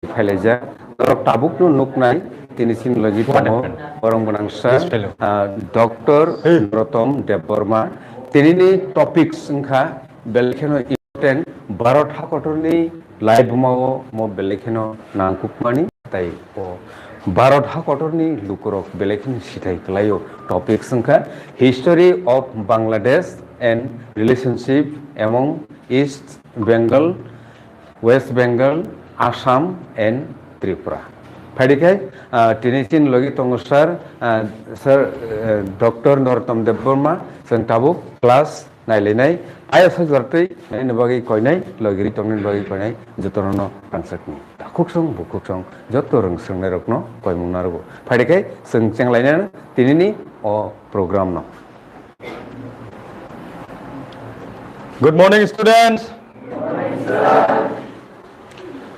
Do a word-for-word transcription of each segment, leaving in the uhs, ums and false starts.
phailaijak. Norok tabukno nuknai, tini chini logi tongo borong gwnang sir, ah, Doctor Hey. Narotom Debbarma. Tinini topics wngkha belai kheno important, Bharat hakotorni laibumao mo belai kheno nangkukmani, tai o Bharat hakotorni lukurok belai kheno sithai kwlaio. Topics wngkha History of Bangladesh and Relationship among East Bengal, West Bengal, Assam and Tripura. Phaidi khai, ah, tini chini logi tongo sir, ah, sir, eh, Doctor Narotom Debbarma, chwng tabuk class nailainai. Ayasa jortwi naini bagwi koinai, logiri tongni bagwi koinai, jotono no rangchakni. Takhuksong, bukhuksong, joto rwngswngnai rokno koimung narwgo. Phaidi khai, chwng chenglainai tinini o program no. Good morning, students.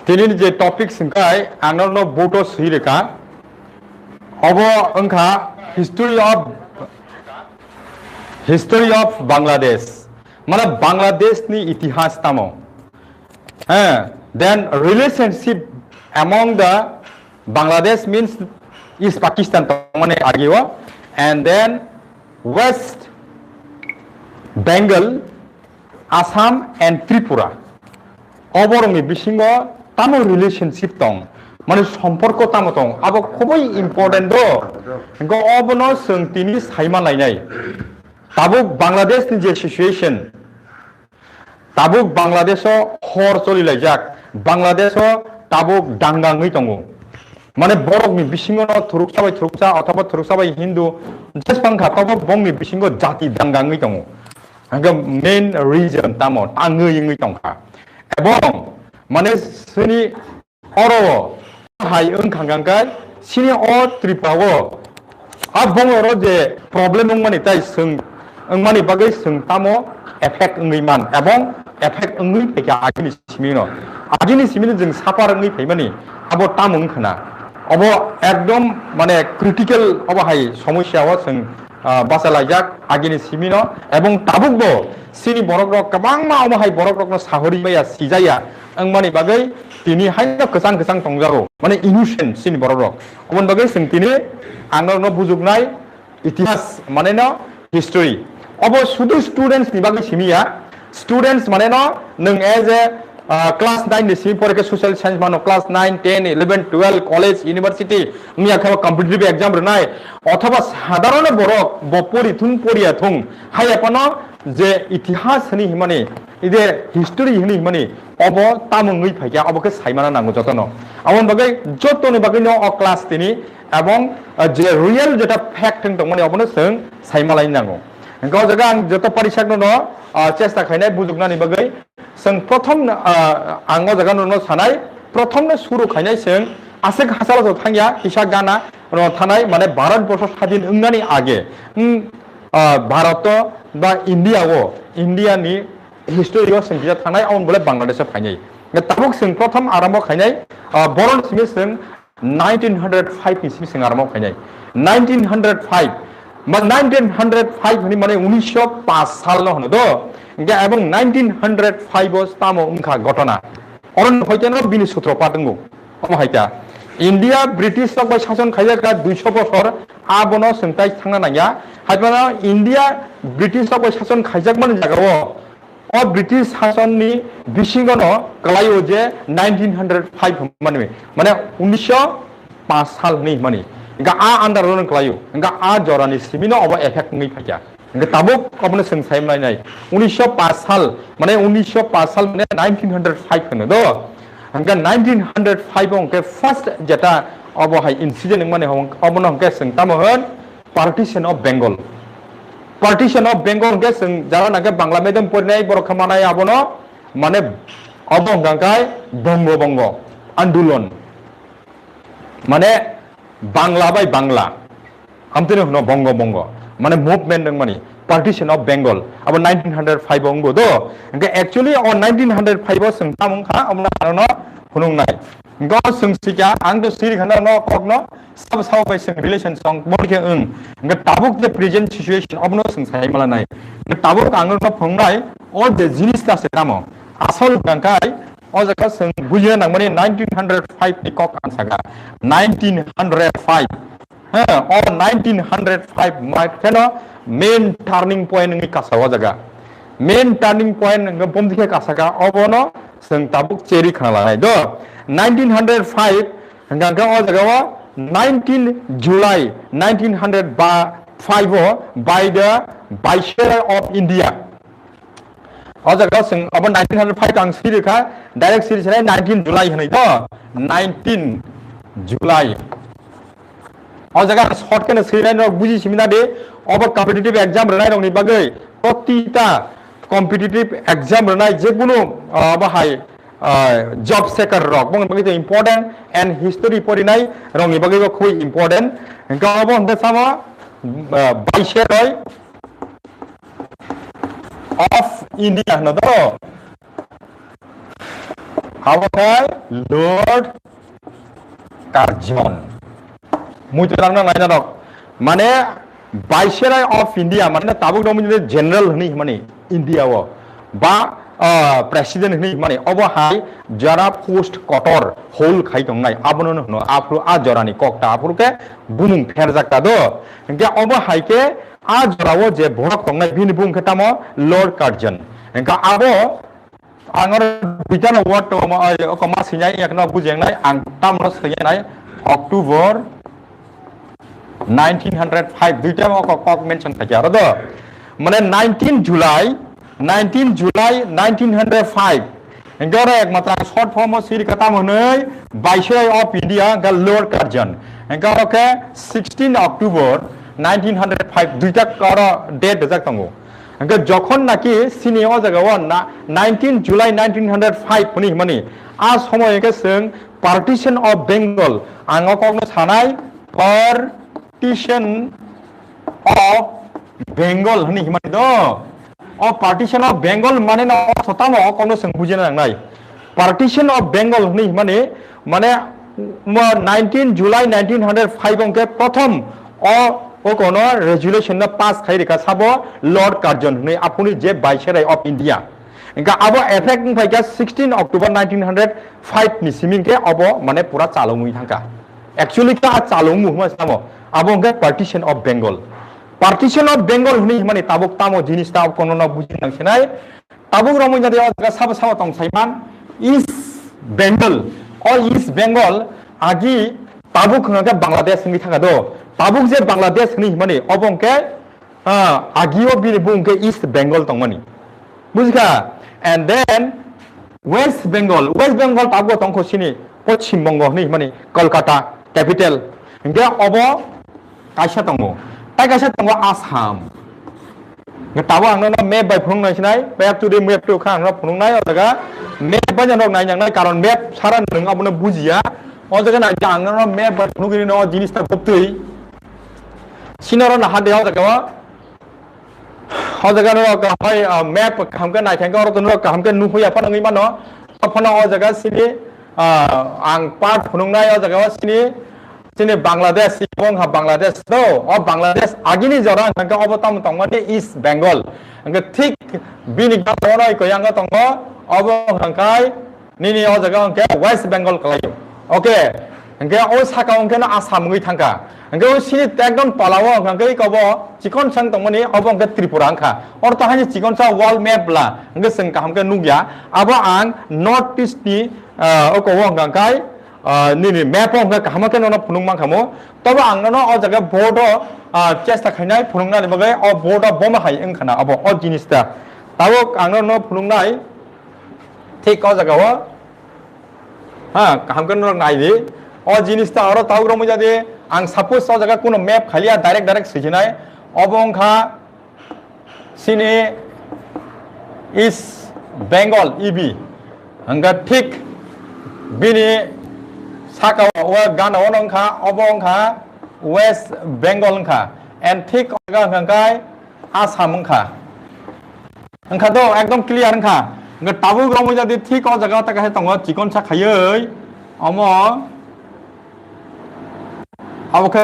Tini je topic sengkai, ang norokno board o swi rwkha. Obo wngkha history of, history of Bangladesh. Mane Bangladesh ni itihas tamo. Eh, then relationship among the Bangladesh means East Pakistan tongmani agio, and then West Bengal, Assam and Tripura. Oborokni bisingo tamo relationship tong, mane somporko tamo tong, abo khoboi important do. Hingke obono chwng tini saima lainai. Tabuk Bangladesh ni je situation, tabuk Bangladesh o hor choli laijak, Bangladesh o tabuk danga wngwi tongo. Mane borok ni bisingo no thuruksa bai thuruksa othoba thuruksa bai Hindu jeswng kha, tobo bongni bisingo jati danga wngwi tongo. Hingke main reason tamo tangwi wngwi tongkha. Ebong mane sini oro hai wngkha hingke sini o Tripura o a bongoro je problem wngmani tai chwng wngmani bagwi chwng tamo effect wngwi man ebong effect wngwi phaikha agini simino. Agini simino chwng suffer wngwi phaimani abo tamo wngkhana. Obo ekdom mane critical obo hai somosya o chwng, ah, bachalaijak agini simino ebong tabukbo chini borokrok kwbangma omo hai borokrokno sahori maya sijaya wngmani bagwi tini haino kwchang kwchang tongjago, mane innocent chini borokrok. Oboni bagwi chwng tini ang norokno bujuknai itihas, mane no history. Obo sudu students ni bagwi simi ya. Students mane no nwng as a, ah, class nine ni simi pore khe social science mano, class nine, ten, eleven, twelve, college, university, wngya khe competitive exam rwnai, othoba sadharon borok bo pori thung, poriya thung, haiya phano je itihas hwnwi himani, ide history hwnwi himani, obo tamo wngwi phaikha, obo khe saimana nango jotono. Aboni bagwi jotoni bagwino o class tini, ebong, ah, je real jeta fact wng tongmani, obono chwng saimalai nango. Hingke o jaga ang joto parisakno no, ah, chesta khainai bujuknani bagwi. Chwng prothom, ah, ang o jaga no sanai, prothom no suru khainai chwng aswk hachalo thangya, kisa gana no thanai, mane Bharat borsho sadin wngnani age, wng, ah, Bharat o ba India o, India ni history o chwng kisa thanai, aboni bole Bangladesh o phainai. Tabuk chwng prothom arambo khainai, ah, boron simi chwng nineteen hundred five ni simi chwng arambo khainai. Nineteen hundred five, ba nineteen hundred five hwnwi mane unisho paanch sal no hwno do. Hingke ebong nineteen hundred five o tamo wngkha ghotona. Oro ni hoite no bini sutro pat wngo. Omo hai ta. India British rok bai sason khaijak kha duisho bosor, abono chwng tai thangna nangya. Hai phano India British rok bai sason khaijakmani jagao o British sasonni bisingono kwlaio je nineteen hundred five hwnmani, mane unisho paanch sal hwnwi hwnmani. Hingke a under-o kwlaio, hingke a jorani simino obo effect wngwi phaikha. Hingke tabuk obono chwng sai manai nai. Unisho paanch sal, mane unisho paanch sal mane nineteen hundred five hwno do. Hingke nineteen hundred five o hingke first jeta obo hai incident wngmani obono hingke chwng tamo hwn Partition of Bengal. Partition of Bengal hingke chwng jara nangke Bangla medium porinai borok khe manai abono, mane obo hingka khe Bongo Bongo Andolon. Mane Bangla bai Bangla. Amtwino hwno Bongo Bongo. Mane movement wngmani. Partition of Bengal. Abo nineteen hundred five o wngbo do. Hingke actually o nineteen hundred five o chwng tamo wngkha, omono ano hwnungnai. Hingke o chwng sikha, ang to siri khana no kokno, Sabo sabo bai chwng relation song bor khe wng. Hingke tabuk je present situation obono chwng sai mala nai. Hingke tabuk ang no phungnai o je jinis ta se tamo. Asol hingkai O jaga chwng bujina nangmani nineteen hundred five ni kok ang saka. Nineteen hundred five. Ha, o nineteen hundred five mai kheno main turning point wngwi kasa o jaga. Main turning point wngkha bomdi khe kasaka, obono chwng tabuk cheri khna lanai do. Nineteen hundred five hwnkha khe o jaga o nineteen July nineteen hundred five o by the Viceroy of India. O jaga o chwng abo nineteen hundred five ang swi rwkha, direct siri sinai nineteen July hwnwi do, nineteen July. O jaga ang short khe no swi nai, norok buji simi na di, obo competitive exam rwnai rokni bagwi, protita competitive exam rwnai, je kunu, ah, obo hai, ah, job seeker rok, bongni bagwi to important and history porinai rokni bagwi bo khubui important. Hwnkhe obo hwnkhe samo, ah, Viceroy of India hwno do. Abo khai Lord Curzon. Mui to rang nang naina rok. Mane Viceroy of India, mane tabuk rok mujung General hwnwi hwnmani India o. Ba, ah, President hwnwi hwnmani. Obo hai jara post kotor hold khai tongnai. Abono hwno aphuru a jorani kokta aphuru khe bumung pherjak ta do. Hwnkhe obo hai khe a jora o je borok tongnai bini bumung khe tamo Lord Curzon. Hwnkhe abo ang oro duita no word to ma, ai, oko ma sinai, yak no bujeng nai, ang tam no sinai nai, October nineteen hundred five, duita no oko kok mention khaikha aro do. Mane nineteen July, nineteen July nineteen hundred five. Hingke oro ekmatra short form o siri kata mwnwi Viceroy of India, hingke Lord Curzon. Hingke oro ke sixteen October nineteen hundred five, duita oro date dajak tongo. Hingke jokhon naki sini o jaga o na, nineteen July nineteen hundred five hwnwi hwnmani, a somoy hingke chwng Partition of Bengal, ang o kokno sanai Partition of Bengal hwnwi hwnmani do. O Partition of Bengal mane no ortho tamo o kokno chwng bujina nangnai. Partition of Bengal hwnwi hwnmani mane mo nineteen July nineteen hundred five hwnkhe prothom o, o kono resolution no pass khai rikha sabo Lord Curzon hwnwi aphuru je Viceroy of India. Hingke abo effect wngphaikha sixteen October nineteen hundred five ni simi hingke abo mane pura chalungwi thangkha. Actually khe a chalungmu hwnma samo abo hingke Partition of Bengal. Partition of Bengal hwnwi hwnmani tabuk tamo jinis ta kono no buji nang sinai. Tabuk romwi jadi o jaga sabo sabo tong saiman East Bengal. O East Bengal agi tabuk hwnkha khe Bangladesh hwnwi thangkha do. Tabuk je Bangladesh hwnwi hwnmani obo hwnkhe, ah, agi o bini bung khe East Bengal tongmani. Bujikha? And then West Bengal, West Bengal tabuk tongkho sini Poschim Bongo hwnwi hwnmani Kolkata capital. Hwnkhe obo kaisa tongo. Tai kaisa tongo Assam. Hwnkhe tabuk ang nono map bai phunuk nai sinai, map today map to kha ang nono phunuk nai, o jaga map bai norok nai nang nai, karon map sara nwng abono bujiya. O jaga nai ang nono map bai phunuk ri no jinis ta bwtwi. Sinoro naha de o jaga o. O jaga norok kaham bai, ah, map kaham khe nai thangkhe oro to norok kaham khe nukhuya phano wngwi mano. Phano o jaga sini, ah, ang part phunuknai o jaga o sini, sini Bangladesh, sini wngkha Bangladesh do. O Bangladesh agini jora hwnkha khe obo tamo tongmani East Bengal. Hwnkhe thik bini gana o noi koyango tongo, obo hwnkha khe nini o jaga hwnkhe West Bengal kalaio. Okay. Hwnkhe o saka hwnkhe no Assam wngwi thangkha. Hwnkhe o sini ekdom tola o hwnkhe kobo chikon sang tongmani obo hwnkhe Tripura wngkha. Oro to hani chikon sa world map bla hwnkhe chwng kaham khe nukya. Abo ang North East ni, ah, oko o hwnkha khe, ah, nini map o hwnkhe kaham khe nono phunuk mankha mo. Tobo ang nono o jaga board o, ah, chesta khainai phunuknani bagwi o board o bomo hai wngkha na abo o jinis ta. Tabuk ang nono phunuknai thik o jaga o. Ha, kaham khe norok nai di. O jinis ta oro tabuk romwi jadi. Ang suppose o jaga kuno map khaliya direct direct swijinai. Obo wngkha sini East Bengal, E B. Hwnkha thik bini saka o, o gana o wngkha, obo wngkha West Bengal wngkha. And thik o jaga hwnkha khe Assam wngkha. Wngkha do, ekdom clear wngkha. Wngkha tabuk romwi jadi thik o jaga o ta kaisa tongo, chikon sa khaiwi. Omo, abo khe,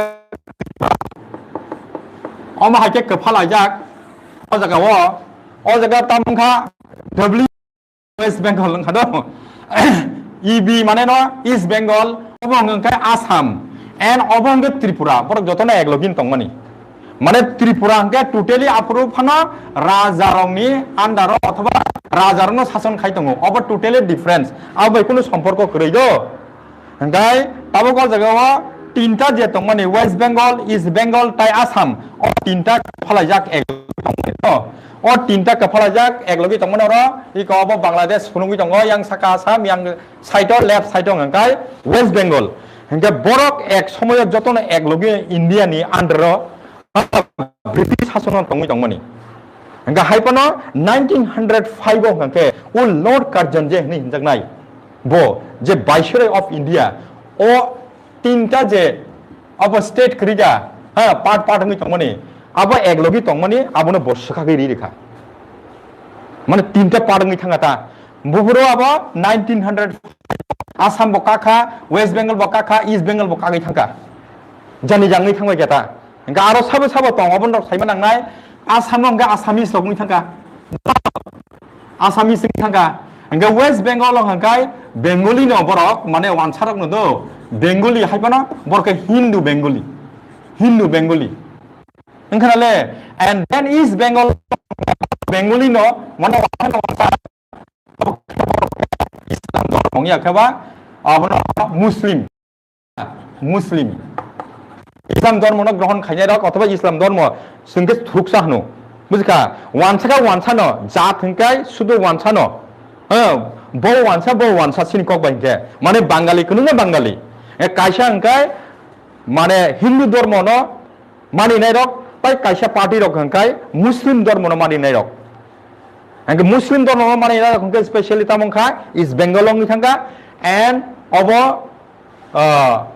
omo hai khe kwpha laijak. O jaga o, o jaga tamo wngkha W West Bengal wngkha do. E B mane no East Bengal, obo hwnkhe Assam, and obo hwnkhe Tripura, borok jotono ek login tongmani. Mane Tripura hwnkhe totally aphuru phano rajarokni under o othoba rajarokno sason khai tongo, obo totally difference, abo bai kunu somporko kwrwi do. Hwnkhe tabuk o jaga o tinta je tongmani West Bengal, East Bengal tai Assam, o tinta phalaijak ek login tongmani. O tinta kwphalajak ek logi tongmani oro, iko obo Bangladesh phunugwi tongo, yang saka Assam, yang side o, left side o hwnkhe West Bengal. Hwnkhe borok ek somoyo jotono ek logi India ni under o British sasono tongwi tongmani. Hwnkhe hai phano nineteen hundred five o hwnkhe o Lord Curzon je hinwi hinjaknai, bo je Viceroy of India, o tinta je abo state kwrwi da, ha, part part wngwi tongmani, abo ek logi tongmani, abono bo swkagwi ri rikha. Mane tinta part wngwi thangkha ta. Buphuru abo nineteen hundred, Assam bo kakha, West Bengal bo kakha, East Bengal bo kagwi thangkha. Jani jangwi thangbai khe ta. Hwnkhe aro sabo sabo tong, obono rok saima nangnai, Assam o hwnkhe Assamese rok wngwi thangkha. Assamese wngwi thangkha. Hwnkhe West Bengal o hwnkhe Bengali no borok, mane wansa rok no do, Bengali hai phano borok khe Hindu Bengali. Hindu Bengali. Wngkha na le, and then East Bengal, Bengali no, mane wansa no wansa, Islam dhormo wngya khe ba, abono Muslim. Muslim. Islam dhormono grohon khainai rok othoba Islam dhormo chwng khe thuksa hwno. Bujikha? Wansa kha wansa no, jat hwnkhe sudu wansa no. Ha, bo wansa, bo wansa sini kok bai hwnkhe. Mane Bangali, kwbangma Bangali. E, kaisa hwnkhe mane Hindu dhormono maninai rok, tai kaisa party rok hwnkhe Muslim dhormono maninai rok. Hwnkhe Muslim dhormono maninai rok hwnkhe specially tamo wngkha East Bengal wngwi thangkha, and obo ah,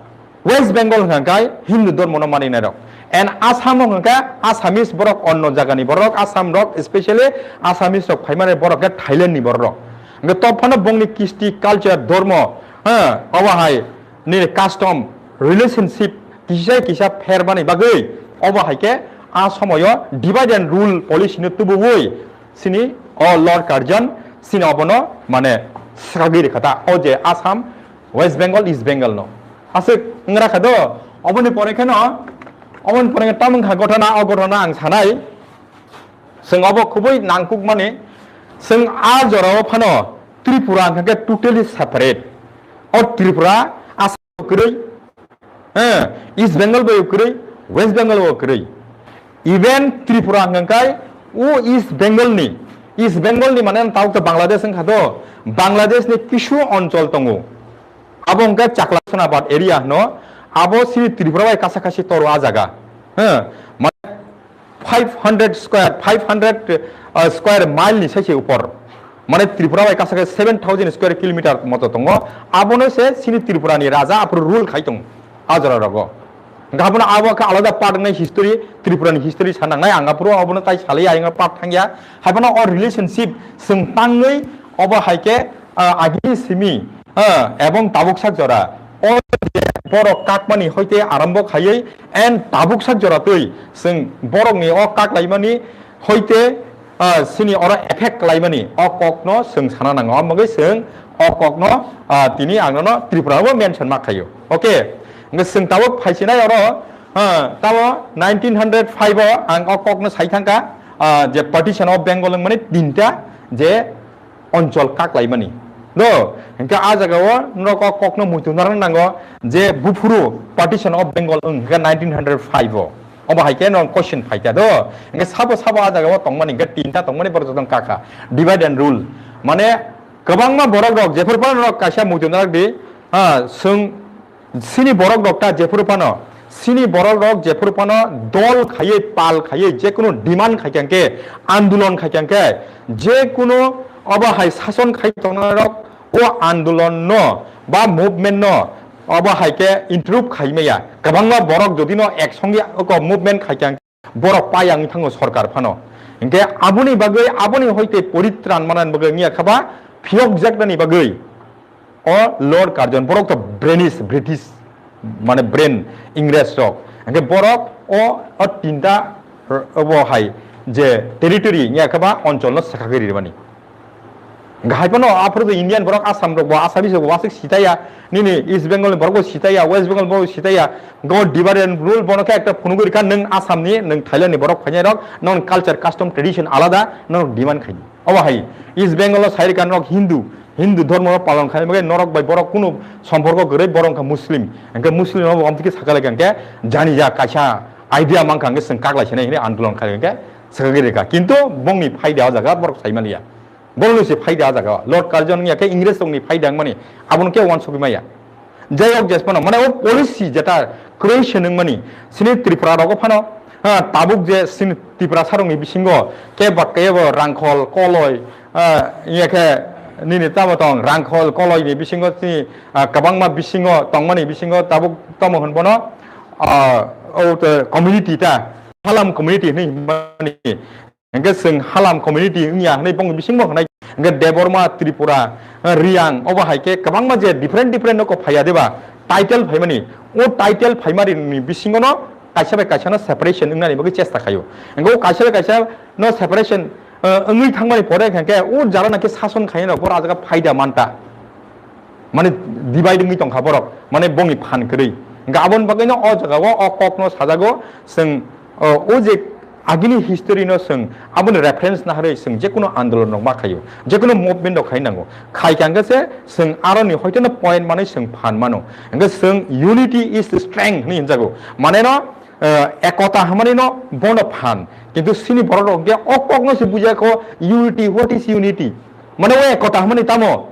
West Bengal hwnkha khe Hindu dhormono maninai rok. And Assam o hwnkha khe Assamese borok, onno jagani borok, Assam rok, specially Assamese rok phaimani borok khe Thailand ni borok rok. Hwnkhe to phano bongni kisti, culture, dhormo, ha, obo hai nini custom, relationship kisa kisa pherbani bagwi obo hai khe a somoyo divide and rule policy no tubuwi sini o Lord Curzon sini obono mane swkagwi rikha ta, o je Assam, West Bengal, East Bengal no. Aswk wngrakha do, oboni pore kheno, oboni pore khe tamung kha ghotona, o ghotona ang sanai. Chwng obo khubui nangkukmani, chwng a jorao phano Tripura hwnkha khe totally separate. O Tripura Assam kwrwi, eh, East Bengal bai kwrwi, West Bengal bo kwrwi. Even Tripura hwnkha khe o East Bengal ni, East Bengal ni mane tabuk to Bangladesh wngkha do, Bangladesh ni kisu onchol tongo. Abo hwnkhe Chakla Sonabad area hwno, abo sini Tripura bai kasa kasi toro a jaga. He, mane five hundred square, five hundred, uh, square mile ni sai se upor. Mane Tripura bai kasa khe seven thousand square kilometer moto tongo. Abono se sini Tripura ni raja aphuru rule khai tongo a jora rogo. Hwnkhe abono abo khe alada part wngnai history, Tripura ni history sa nangnai, ang aphuru abono tai salai ayang part thangya. Haiphano o relationship chwng tangwi obo hai khe, ah, agini simi, ah, ebong tabuk sak jora o je borok kakmani hoite arombo khaiwi and tabuk sak jora twi chwng borokni o kak laimani hoite, ah, sini oro effect khlaimani o kokno chwng sana nango. Omo bagwi chwng o kokno, ah, tini ang nono Tripura o mention ma khaio. Okay, hwnkhe chwng tabuk phaisinai oro, ah, tamo nineteen hundred five o ang o kokno sai thangkha, ah, je partition of Bengal wngmani tinta je onchol kak laimani. Do, hwnkhe a jagao norok o kokno muitu narwk nango je buphuru partition of Bengal wng hwnkhe nineteen hundred five o. Obo hai khe norok question phaikha do. Hwnkhe sabo sabo a jagao tongmani hwnkhe tinta tongmani borok jotono kakha. Divide and rule. Mane kwbangma borok rok jephuru phano norok kaisa muitu narwk di, ha, chwng Sini borok rok ta jephuru phano, sini borok rok jephuru phano dol khaiwi, pal khaiwi, jekunu demand khai khe, andolon khai khe, jekunu obo hai sason khai tongnai rok, o andolon no ba movement no obo hai khe interrupt khai maya. Kwbangma borok jodi no ek songe oko movement khai khe, borok pai wngwi thango sorkar phano. Hinkhe aboni bagwi, aboni hoite poritran manani bagwi wngya khaba phiyokjaknani bagwi o Lord Curzon, borok to British, British, mane brain, Ingres rok. Hinkhe borok o, o tinta r-, obo hai je territory wngya khaba oncholno swkagwi rimani. Hingke hai phano aphuru je Indian borok Assam rok bo Assamese rok bo aswk sitaya, nini East Bengal ni borok bo sitaya, West Bengal borok bo sitaya, go divide and rule bono khe ekta phunugwi rikha, nwng Assam ni, nwng Thailand ni borok phainai rok, non culture, custom, tradition alada, non demand khai. Obo hai East Bengal o sai rikha norok Hindu, Hindu dhormo no palon khai, bagwi norok bai borok kunu somporko kwrwi, borok wngkha Muslim, hingke Muslim no bo amtwi khe sakha lai kha, hingke jani ja kaisa idea mankha, hingke chwng kaklai sinai hinwi andolon khai, hingke swkagwi rikha, kintu bongni phaida o jaga borok sai maliya. Borokni se phaida ah jaga o. Lord Curzon wngya khe Ingres rokni phaida wngmani, abono khe uansugwi maya. Jai hok, jesphano, mane o policy jeta creation wngmani, sini Tripura rogo phano, ha, tabuk je sini Tiprasa rokni bisingo khe batkaya bo rangkhol, koloi, ah, iya khe nini tamo tong, rangkhol, koloi ni bisingo sini, ah, kwbangma bisingo tongmani bisingo tabuk tamo hwn bono, ah, o te community ta, Halam community hinwi hwnmani. Hingke chwng Halam community wngya hwnwi bongni bisingbo hwnai. Hingke Debbarma, Tripura, eh, Reang, obo hai khe kwbangma je different different no kok phaiya deba, title phaimani. O title phaimani ni bisingo no kaisa bai kaisa no separation wngnani bagwi chesta khaio. Hingke o kaisa bai kaisa no separation, eh, wngwi thangmani pore hingke o jara naki sason khainai rok bo o jaga phaida manta. Mane divide wngwi tongkha borok, mane bongni phan kwrwi. Hingke aboni bagwino o jagao o kokno sajago, chwng, o, o je agini history no chwng aboni reference naharwi chwng jekunu andolon rok ma khaio, jekunu movement rok khai nango. Khai khe hingke se chwng aroni hoitono point manwi chwng phan mano. Hingke chwng unity is strength hinwi hinjago. Mane no, eh, ekota hwnmani no bono phan. Kintu sini borok rok hingke o kokno se bujiya kho unity, what is unity? Mane o ekota hwnmani tamo?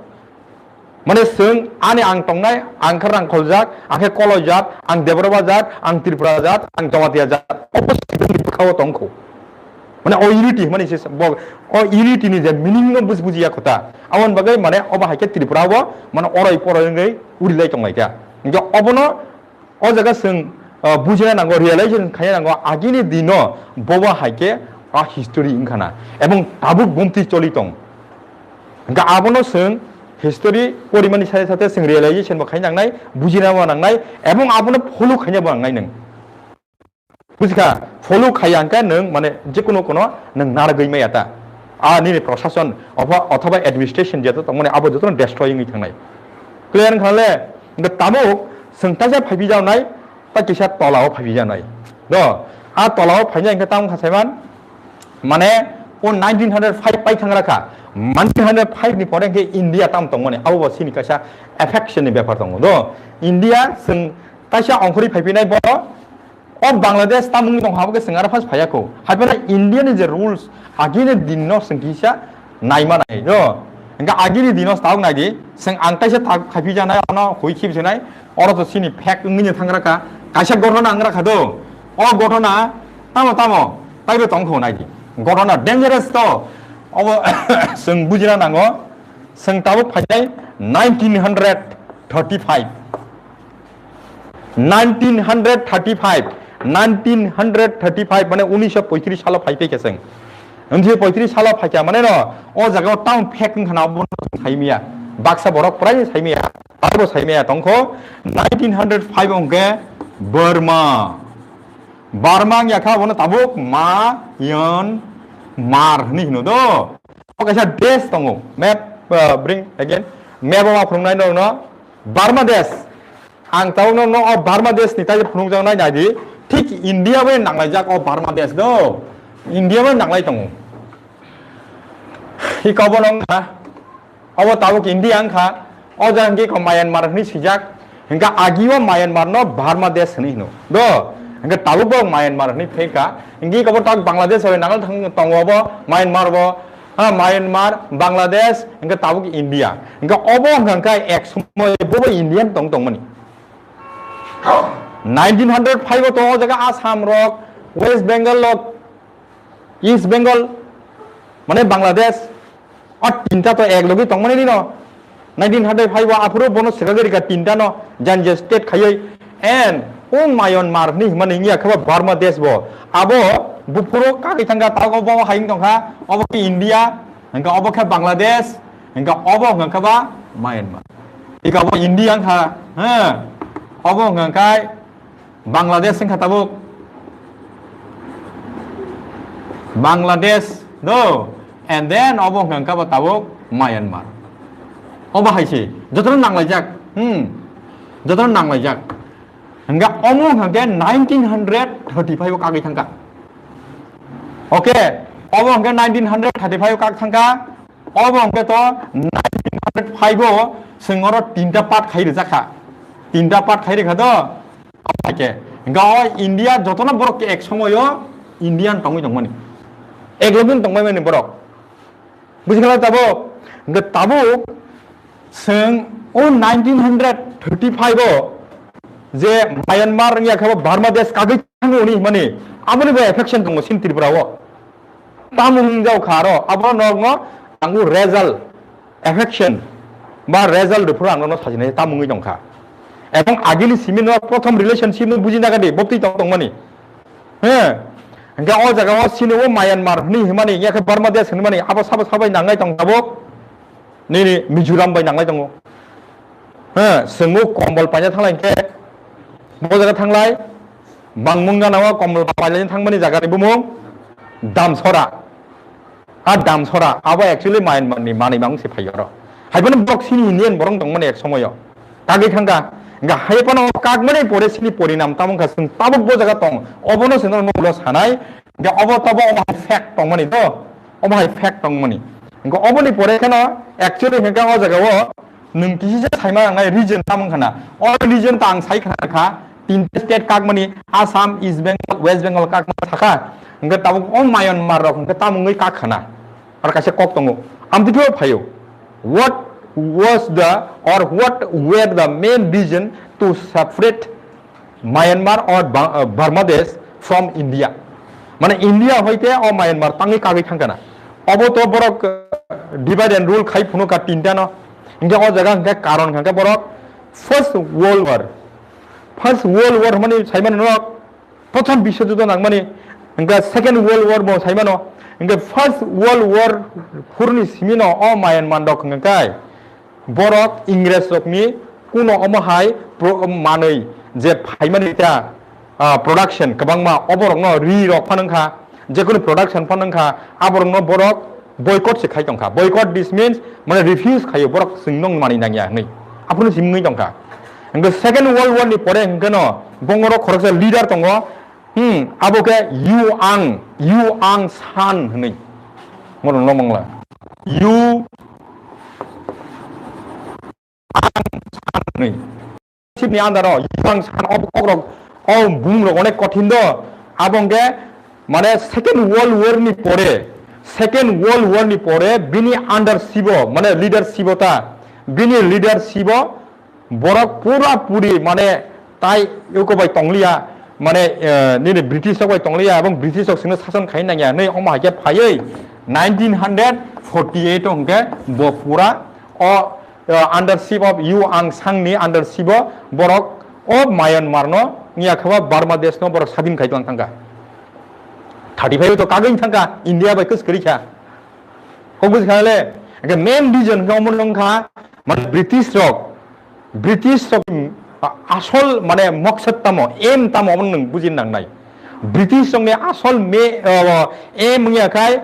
Mane chwng ani ang tongnai, ang khe rangkholjak, ang khe koloijak, ang Debbarma jat, ang Tripura jat, ang Jamatia jat, obo se bwkhao tongkho. Mane o unity hwnmani se bo, o unity ni je meaning no buj-, bujiya kho ta. Aboni bagwi mane obo hai khe Tripura o mane oroi poroi wngwi urilai tonglaikha. Hingke obono O jaga chwng, ah, bujina nango, realization khaina nango, agini dino bobo hai khe a history wngkha na, ebong tabuk bumtwi choli tong. Hingkha abono chwng history porimani sade sade chwng realization bo khaina nangnai, bujina bo nangnai, ebong abono follow khaina bo nangnai nwng. Bujikha, follow khaiya hingkhe nwng mane jekunu kono nwng narwgwi maya ta. A nini prosason othoba, othoba administration jeto tongmani abo jotono destroy wngwi thangnai. Clear wngkha le? Hingkhe tabuk chwng taisa phaipijaknai, ta kisa tolao phaipijaknai. Do, a tolao phainai hingkhe tamo kha saiman, mane o nineteen hundred five pai thang rakha. Nineteen hundred five ni pore hingkhe India tam tongmani, abo bo chini kaisa affection ni bepar tongo. Do, India chwng taisa ongkhorwi phaipinai bo, o Bangladesh tamung tong habo khe chwng aro phas phaiya kho. Hai phano India ni je rules, agini din no chwng kisa naima nai do. Hingkhe agini din no tabuk nai di, chwng ang kaisa tak khaipi janai, ano hui khip sinai, oro to chini fake wngwi thang rakha, kaisa gothona ang rakha do. O gothona tamo tamo, taibo tong kho nai di. Gothona dangerous to, obo chwng bujina nango, chwng tabuk phainai nineteen hundred thirty-five. Nineteen hundred thirty-five, nineteen hundred thirty-five mane unisho poitris salo phai phai khe chwng. Unisho poitris salo phai kha mane no, o jaga o town fake wngkha na, obo no sai maya. Baksa borok prai sai maya, abo sai maya tongkho. Nineteen hundred five hwnkhe Burma. Burma wngya kha, abono tabuk Myanmar hinwi hino do. O kaisa desh tongo. Map, uh, bring again. Map o ma phunuknai norokno. Burma desh. Ang tabukno no o Burma desh ni tai phunukjaknai nai di. Thik India bai nanglaijak o Burma desh do. India bai nanglai tongo. Iko bono wngkha. Obo tabuk India wngkha. O jaga hwnkhe iko Myanmar hwnwi swijak. Hwnkhe agio Myanmar no Burma desh hwnwi hino. Do. Hwnkhe tabuk bo Myanmar hwnwi phai kha. Hwnkhe iko bo tabuk Bangladesh bai nanglai thang tongo obo Myanmar bo. Ha, Myanmar, Bangladesh, hingke tabuk India. Hingke obo hingka khe ek somoi bobo Indian tong tongmani. Nineteen hundred five o to o jaga Assam rok, West Bengal rok, East Bengal, mane Bangladesh, o tinta to ek logi tongmani dino. Nineteen hundred five o aphuru bono swkagwi rikha tinta no, jani je state khaiwi. And o Myanmar hwnwi himani wngya khe ba Burma desh bo. Abo buphuru kagwi thangkha, tabuk bo hai wng tongkha, obo khe India, hwnkhe obo khe Bangladesh, hwnkhe obo hwnkha khe ba Myanmar. Ika bo India wngkha, ha? Obo hwnkha khe Bangladesh wngkha tabuk. Bangladesh, do. And then obo hwnkha khe ba tabuk Myanmar. Obo hai se, jotono nanglaijak. Hmm. Jotono nanglaijak. Hingga omo hingke nineteen hundred thirty-five o kagwi thangka. Okay, obo hingke nineteen hundred thirty-five o kak thangka. Obo hingke to nineteen hundred five o sengoro tinta part khai rijak kha. Tinta part khai rikha do. Omo hai ke. Hingga o India jotono borok ke ek somoyo Indian tongwi tongmani. Ek logi tongmani borok. Bujikhala tabuk, hingke tabuk, chwng o nineteen hundred thirty-five o je Myanmar wngya khe bo Burma desh kagwi thango hwnwi himani, aboni bo affection tongo sin Tripura o. Tamo wng jao kha aro, abo norokno ang o result, affection ba result rwphuru ang norokno sajinai tamo wngwi tong kha. Ebong agini simi no prothom relationship no buji naga di, boptwi tong tongmani. He. Hingke o jaga o sini o Myanmar hwnwi himani, yakhe Burma desh hwnmani, abo sabo sabai nangnai tong tabuk. Nini Mizoram bai nanglai tongo. He, sengmo kombol paina thanglai hingke, bo jaga thanglai, bangmung gana o kombol paina thangmani jaga ni bumung Damsora. A Damsora, abo actually Myanmar ni manwi mang se phai oro. Hai bono borok sini Indian borok tongmani ek somoyo. Kagwi thangka, hingke hai bono kakmani pore sini porinam tamo wngkha, chwng tabuk bo jaga tong, obono chwng no ulo sanai, hingke obo tabo omo hai fact tongmani do, omo hai fact tongmani. Hingke oboni pore kheno actually hingke o jaga o nwng kisi se saima nangnai region tamo wngkha na. O region ta ang sai khna kha, tinta state kakmani, Assam, East Bengal, West Bengal kakmani sakha, hingke tabuk o Myanmar rok hingke tamo wngwi kak khna. Aro kaisa kok tongo. Amtwi khe phaio. What was the or what were the main reason to separate Myanmar or Ba-, uh, Bangladesh from India? Mane India hoite o Myanmar tangwi kagwi thangkana. Obo to borok, uh, divide and rule khai phunukha tinta no. Hingke o jaga hingke karon hingke borok First World War. First World War mani saimani norok Prothom Biswa Juddho nangmani, hingke Second World War bo saimano, hingke First World War phurni simino o Myanmar rok hingke borok Ingres rokni kuno omo hai pro-, manwi je phaimani ta, ah, production kwbangma oborokno ri rok phano wngkha, jekunu production phano wngkha, aborokno borok boycott se khai tongkha. Boycott, this means, mane, refuse khaio, borok chwng nong mani nangya hwnwi. Aphuru se wngwi tongkha. Hingke Second World War ni pore hingke no bongoro khoroksa leader tongo, hmm, abo khe Yu Ang, Yu Ang San hwnwi. Mono no mangla. Yu Ang San hwnwi. Sibni andaro yang san o kokrok o bumung rok onek kothin do. Abo hwnkhe mane Second World War ni pore, Second World War ni pore bini under sibo mane leadership o ta, bini leadership o borok pura puri mane tai yuko bai tongliya, mane, eh, nini British rok bai tongliya, ebong British rok sino sason khai nangya hinwi omo hai khe phaiwi nineteen hundred forty eight o hwnkhe bo pura o, uh, undership of Yu Ang Sang ni undership o borok o Myanmar no wngya khe ba Burma desh no borok sadin khai tlang thangkha. Thirty five to kagwi thangkha India bai kwskwrwi kha. Kok buji kha le, hwnkhe main reason khe omo wngkha, mane British rok, British rok, a-, asol mane moksod tamo, aim tamo omo nwng buji nangnai. British rok ni asol me, uh, aim wngya khai,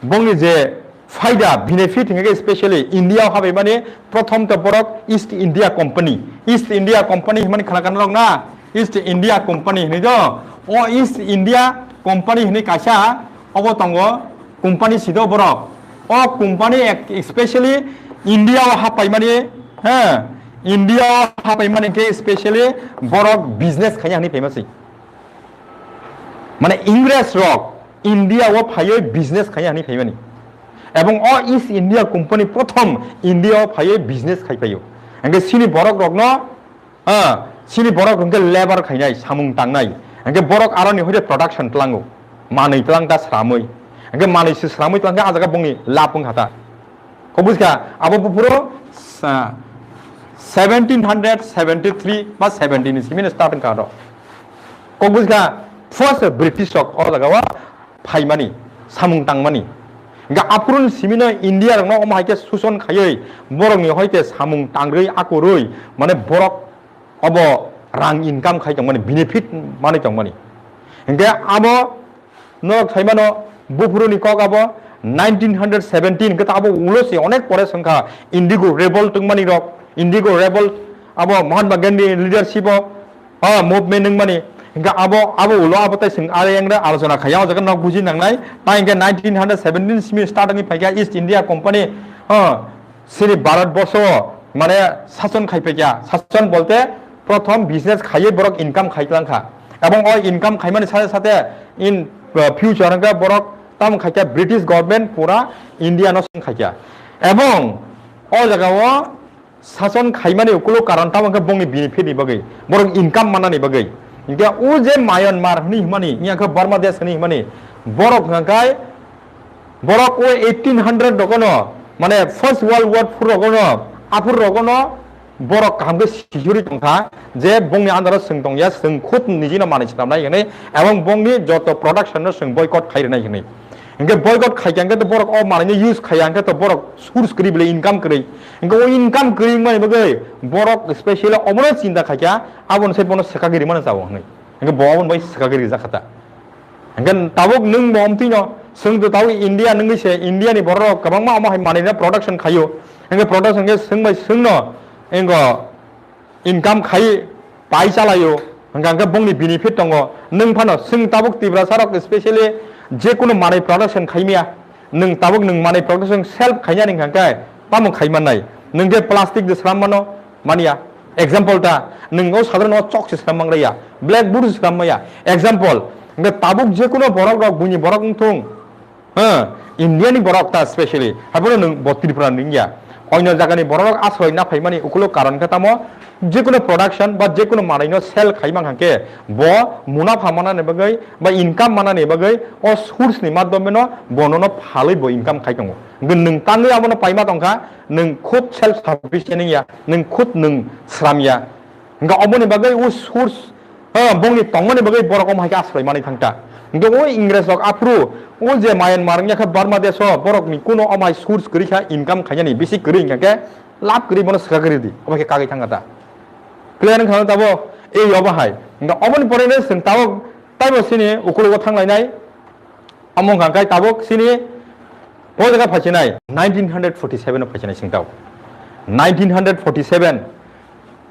bongni je phaida, benefit hingke specially India o habai mani prothom to borok East India Company. East India Company himani khana kana rok na? East India Company hinwi do. O East India Company hinwi kaisa obo tongo company sido borok. O company ek-, specially India o hapai mani, he, India o hapai mani ke specially borok business khanya hinwi famous. Mane Ingres rok India o phaiwi business khaiya hinwi phaimani. Ebong o East India Company prothom India o phaiwi business khai phaio. Hingke sini borok rokno, ah, sini borok hingke labour khainai, samung tangnai. Hingke borok aroni hoide production tlango. Manwi tlang ta sramwi. Hingke manwi se sramwi tlang khe a jaga bongni lab wngkha ta. Kok buji kha, abo buphuru sa-, seventeen hundred seventy three ba seventy ni simi start wngkha aro. Kok buji kha, first British rok o jaga o phaimani, samung tangmani. Hingkhe aphuru ni simi no India rok no omo hai khe suson khaiwi borok ni hoite samung tangrwi akurwi mane borok obo rang income khai tongmani, benefit manwi tongmani. Hingkhe abo norok saimano buphuru ni kok abo nineteen hundred seventeen hwnkhe abo ulo se onek pore swngkha Indigo Revolt wngmani rok, Indigo Revolt abo Mahatma Gandhi leadership o, ah, movement wngmani. Hwnkhe abo, abo ulo abo tai swng are yangra alochona khaya, o jaga nok buji nangnai. Tai hwnkhe nineteen hundred seventeen simi start wngwi phaikha East India Company, ah, sini Bharat borsho o mane sason khai phaikha. Sason bolte prothom business khaiwi borok income khai tlangkha. Ebong o income khaimani sate sate in, uh, future hwnkhe borok tamo khaikha British government pura India no song khaikha. Ebong o jaga o sason khaimani ukulo karon tamo khe bongni benefit ni bagwi, borok income manani bagwi. Hingke o je Myanmar hwnwi himani, hingya khe Burma desh hwnwi himani, borok hingkai borok o eighteen hundred rogono, mane First World War phur rogono, aphur rogono borok kaham khe sijuri tongkha je bongni andaro chwng tongya, chwng khud nijino manwi swnamnai hwnwi, ebong bongni joto production no chwng boycott khai rwnai hwnwi. Hingke boycott khaikha hingke to borok o manwino use khaiya hingke to borok source kwrwi bwle income kwrwi. Hingke o income kwrwi wngmani bagwi borok specially omono chinta khaikha, aboni sai bono swkagwi rwmano chao hwnwi. Hingke bo aboni bai swkagwi rijak kha ta. Hingke tabuk nwng bo omtwino, chwng to tabuk India nungwi se, India ni borok rok kwbangma omo hai manwino production khaio. Hingke production khe chwng bai chwngno, ingo income khai pai chalaio, hingka hingke bongni benefit tongo. Nwng phano chwng tabuk Tiprasa rok specially je kunu manwi production khaimya, nwng tabuk nwng manwi production self khainani hingka hingke tamo khai mannai. Nwng je plastic de slam mano, manya. Example ta, nwng o sadharon o chok se slam mangraya, blackboard se slam maya. Example, hingke tabuk je kunu borok rok, buini borok wngthung, ha, India ni borok ta specially, haphano nwng bo Tripura ni wngya. Oino jaga ni borok rok asroi na phaimani ukulo karon khe tamo, jekunu production ba jekunu manwino sell khai mang khe bo munapha manani bagwi ba income manani bagwi o source ni madhyome no bono no phalwi bo income khai tongo. Hwnkhe nwng tangwi abono paima tongkha, nwng khud self sufficient wngya, nwng khud nwng sramya. Hingke oboni bagwi o source, ah, bongni tongmani bagwi borok omo hai khe asroi manwi thangta. Hingke o Ingres rok aphuru o je Myanmar wngya khe Burma desh o borok ni kuno omo hai source kwrwi kha income khainani bisi kwrwi hingka khe lab kwrwi bono swkagwi rwdi omo khe kagwi thangkha ta. Clear wngkha na tabo? Ei obo hai. Hingke oboni pore no chwng tabuk taibo sini ukulugo thanglainai. Omo wngkha khe tabuk sini o jaga phaisinai, nineteen hundred forty seven o phaisinai chwng tabuk. Nineteen hundred forty seven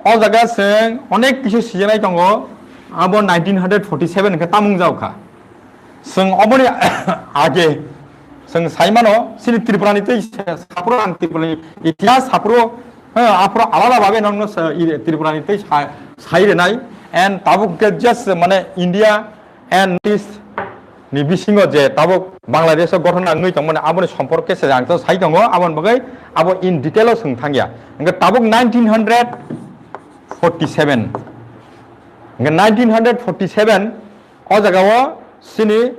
o jaga chwng onek kisa sijaknai tongo, abo nineteen hundred forty seven hwnkhe tamung jao kha. Chwng oboni age chwng sai mano, sini Tripura ni tei saphuru ang Tripura ni itihas saphuru, eh, aphuru alada babe nokno sa-, i-, Tripura ni tei sa-, sai rwnai, and tabuk hwnkhe just mane India and North East ni bisingo je tabuk Bangladesh o gothon nangwi tongmani aboni somporke se ang to sai tongo, aboni bagwi abo in detail o swng thangya. Hingke tabuk nineteen hundred forty seven, hingke nineteen hundred forty seven o jaga o sini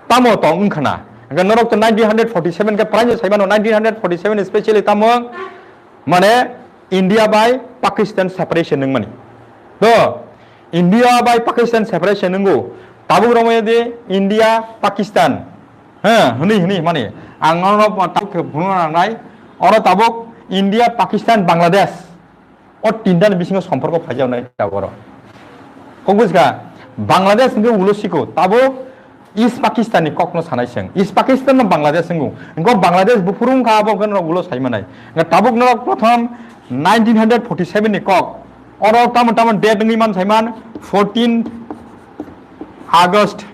tamo tong wngkha na? Hingke norok to nineteen hundred forty seven khe praino sai mano, nineteen hundred forty seven specially tamo mane India bai Pakistan separation wngmani. To India bai Pakistan separation wngo. Tabuk romaya de India, Pakistan. Ha, hwnwi, hwnwi, mani. Ang nono tabuk khe phunukna nangnai. Oro tabuk India, Pakistan, Bangladesh. O tinta ni bisingo somporko phaijaknai tabuk oro. Kok bujiga, Bangladesh hwnkhe ulo siko. Tabuk East Pakistan ni kokno sanai chwng. East Pakistan no Bangladesh wngo. Hwnkhe Bangladesh buphuru wngkha, abo hwnkhe norok ulo sai manai. Hwnkhe tabuk norok prothom nineteen hundred forty seven ni kok. Oro tamo tamo date wngwi man saiman fourteen August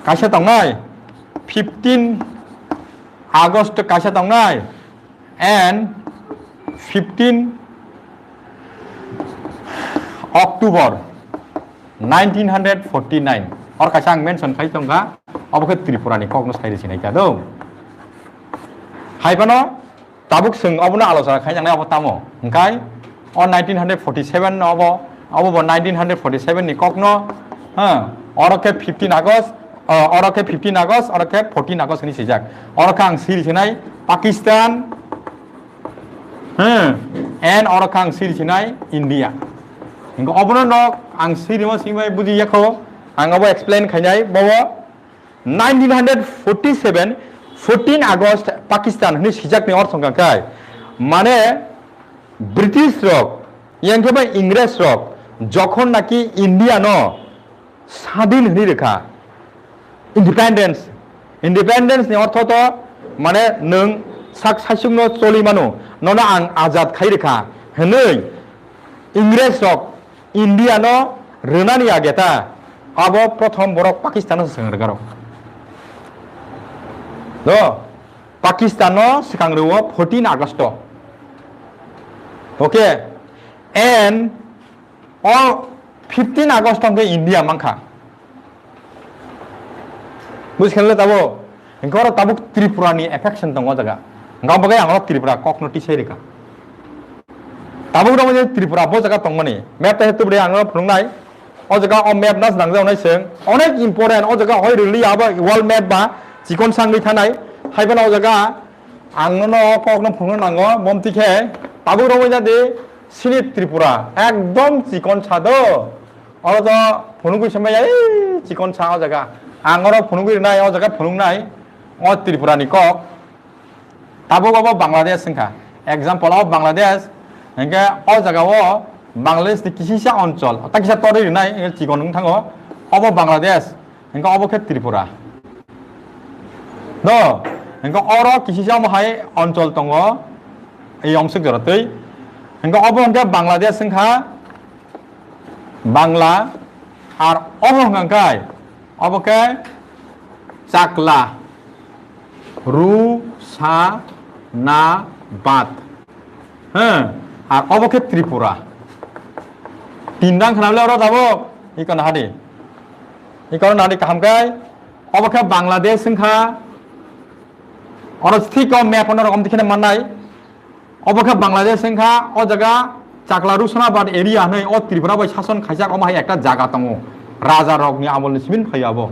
kaisa tongnai, fifteen August kaisa tongnai, and fifteen October nineteen hundred forty nine. Or kaisa ang mention khai tongkha, obo khe Tripura ni kokno sai rwsinai kha do. Hai phano tabuk chwng obono alochona khai nangnai obo tamo. Hwnkhe o nineteen hundred forty seven no obo, obo bo nineteen hundred forty seven ni kokno, ha, oro khe fifteen August, o, oro khe fifteen August, oro khe fourteen August hinwi swijak. Oro khe ang siri sinai Pakistan, ha, and oro khe ang siri sinai India. Hingke obono no ang siri mo simi bai buji yakho, ang obo explain khainai bobo. Nineteen hundred forty seven, fourteen August Pakistan hinwi swijak ni orthong kha khai. Mane British rok, yang khe bai Ingres rok, jokhon naki India no sadin hinwi rwkha, independence, Independence ni ortho to mane nwng sak saichung no choli mano, nono ang ajat khai rikha hwnwi Ingres rok India no rwnani age ta abo prothom borok Pakistan no swkang rwgaro. Do Pakistan no swkang rwo fourteen August o. Okay, and o fifteen August hwnkhe India mankha. Bujikhele tabo, hwnkhe oro tabuk Tripura ni affection tongo o jaga. Hwnkhe abo bagwi ang oro Tripura kok no tisai rikha. Tabuk rw Tripura bo jaga tongmani. Map ta hetu bwrwi ang oro phunuknai. O jaga o map nas nangjago nai chwng. Onek important o jaga hoi rwli abo world map ba chikon sangwi thanai. Haiphano o jaga ang nono o kok no phunukna nango. Bomti khe tabuk rw jadi sini Tripura ekdom chikon sado. Oro to phunugwi se maya, ei, chikon sa o jaga. Ang oro phunugwi rwnai, o jaga phunuknai, o Tripura ni kok. Tabuk obo Bangladesh wngkha. Example o Bangladesh, hwnkhe o jaga o Bangladesh ni kisisa onchol, ta kisa torwi rwnai, hwnkhe chikon wng thango. Obo Bangladesh, hwnkhe obo khe Tripura. Do, hwnkhe oro kisisa omo hai onchol tongo, ei omswk jora twi. Hwnkhe obo hwnkhe Bangladesh wngkha. Bangla, ar obo hwnkha khe, obo khe Chakla, Ru, Sa, Na, Bat. He, ar obo khe Tripura. Tin dang khna bole oro tabuk, iko nahadi. Iko nahadi kaham khe, obo khe Bangladesh wngkha. Oro thik o map ono rokom dikhene mannai. Obo khe Bangladesh wngkha, o jaga Chakla Rusonabad area hwnwi o Tripura bai sason khaijak, omo hai ekta jaga tongo. Raja rokni amolni simin phaio abo.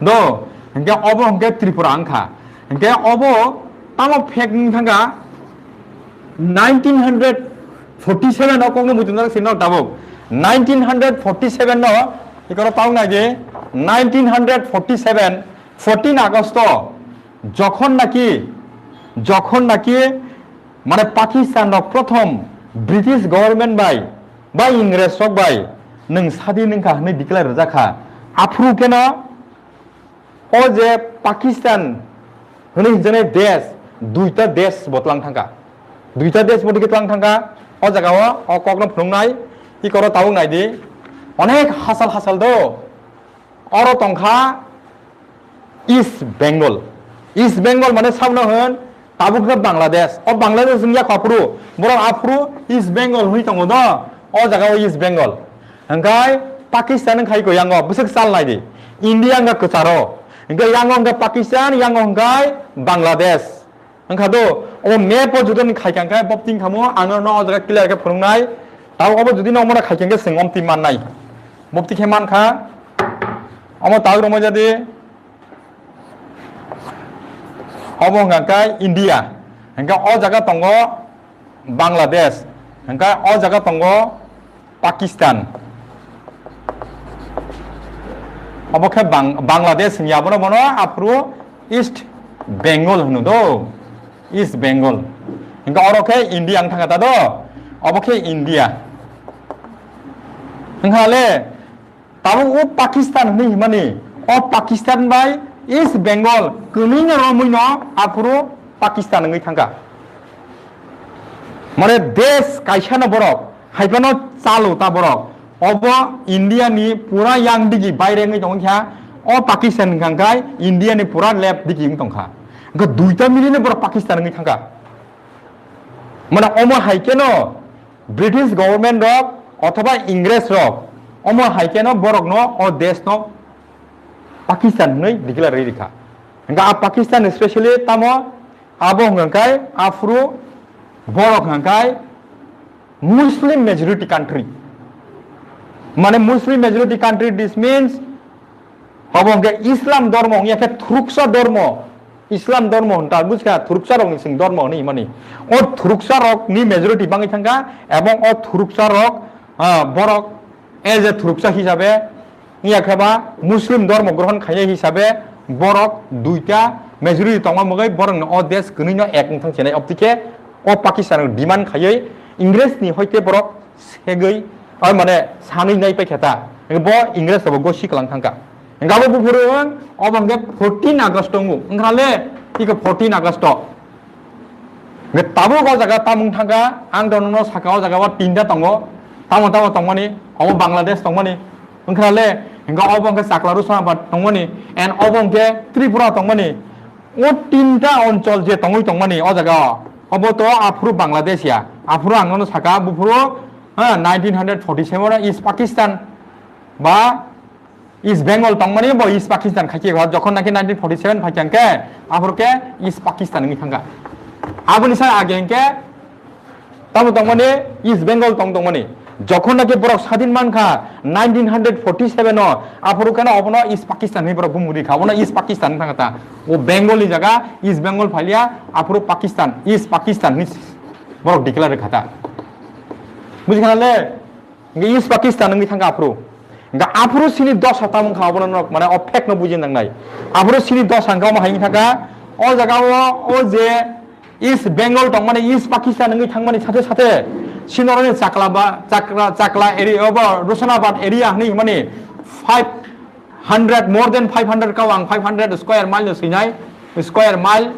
Do, hwnkhe obo hwnkhe Tripura wngkha. Hwnkhe obo tamo fact wng thangkha nineteen forty-seven o kokno muchungna sino tabuk. Nineteen forty-seven no ikoro tong nai di, nineteen forty-seven, fourteen August o jokhon naki, jokhon naki mane Pakistan rok prothom British government bai ba Ingres rok bai nwng sadi nwngkha hwnwi declare rwjak kha. Aphuru keno o je Pakistan hwnwi hwnjaknai desh, duita desh bo tlang thangkha. Duita desh bo digi tlang thangkha. O jaga o, o kokno phunuknai, ikoro tabuk nai di. Onek hasal hasal do. Oro tongkha East Bengal. East Bengal mane sabno hwn tabuk khe Bangladesh. O Bangladesh wng yakho aphuru, borok aphuru East Bengal hwnwi tongo do. O jaga o East Bengal. Hwnkhe Pakistan wng khai ko yango bwswk chal nai di. India wngkha kwcharo. Hwnkhe yango hwnkhe Pakistan, yango hwnkhe Bangladesh. Wngkha do, obo map o jodi ni khaikha khe, bopti wngkha mo, ang no o jaga clear khe phunuknai. Tabuk obo jodi no omo no khaikha khe, chwng omtwi mannai. Bopti khe mankha, omo tabuk rwmai jadi, obo hwnkha khe India. Hwnkhe o jaga tongo Bangladesh. Hwnkhe o jaga tongo Pakistan. Obo khe Bang-, Bangladesh hwnwi abono bono aphuru East Bengal hwno do. East Bengal. Hwnkhe oro khe India wng thangkha ta do. Obo khe India. Wngkha le tabuk o Pakistan hwnwi himani. O Pakistan bai East Bengal kwnwi no romwi no aphuru Pakistan wngwi thangkha. Mane desh kaisa no borok, hai phano chalo ta borok. Obo India ni pura yang digi baire wngwi tongkha, o Pakistan hwnkha khe India ni pura left digi wng tongkha. Hwnkhe duita mili no borok Pakistan wngwi thangkha. Mane omo hai khe no British government rok othoba Ingres rok omo hai khe no borok no o desh no Pakistan hwnwi declare rwi rikha. Hwnkhe a Pakistan specially tamo abo hwnkha khe aphuru borok hwnkha khe Muslim majority country. Mane Muslim majority country, this means obo hwnkhe Islam dhormo wngya khe thuruksa dhormo. Islam dhormo hwnta bujkha thuruksa rokni sing dhormo hwnwi himani. O thuruksa rokni majority bangwi thangkha ebong o thuruksa rok, ah, borok as a thuruksa hisabe wngya khe ba Muslim dhormo grohon khainai hisabe borok duita majority tongma mwgwi borokni o desh kwnwi no ek wng thang chenai. Opti khe o Pakistan demand khaiwi Ingres ni hoite borok segwi, oi mane sanwi nai paikha ta. Bo Ingres rokbo gosi kwlang thangkha. Hingke abo buphuru wng, obo hingke fourteen August tongo. Wngkha le, iko fourteen August. Hingke tabuk o jaga tamung thangkha, ang do nono saka o jaga o tinta tongo. Tamo tamo tongmani, obo Bangladesh tongmani. Wngkha le, hingke obo hingke Chakla Rusona ba tongmani, and obo hingke Tripura tongmani. O tinta onchol je tongwi tongmani o jaga o, obo to aphuru Bangladesh ya. Aphuru ang nono saka, buphuru, ha, nineteen hundred forty-seven o East Pakistan ba East Bengal tongmani bo East Pakistan khaikhe, jokhon naki nineteen forty-seven phaikha hwnkhe, aphuru khe East Pakistan wngwi thangkha. Aboni sa age hwnkhe tamo tongmani East Bengal tong tongmani. Jokhon naki borok sadin mankha nineteen hundred forty-seven o, aphuru kheno obono East Pakistan hinwi borok bumung rikha. Obono East Pakistan wngkha ta. O Bengal ni jaga East Bengal phalia, aphuru Pakistan, East Pakistan hinwi borok declare rikha ta. Bujikha na le? Hingke East Pakistan wngwi thangkha aphuru. Hingke aphuru sini dosa tamo wngkha obono norok mane o fact no buji nangnai. Aphuru sini dosa hingke omo hai wngwi thangkha. O jaga o, o je East Bengal tongmani, East Pakistan wngwi thangmani sathe sathe sini oroni Chakla ba, Chakla, Chakla area obo Rosanabad area hinwi hwnmani five hundred, more than five hundred kawang, five hundred square mile no swinai, square mile.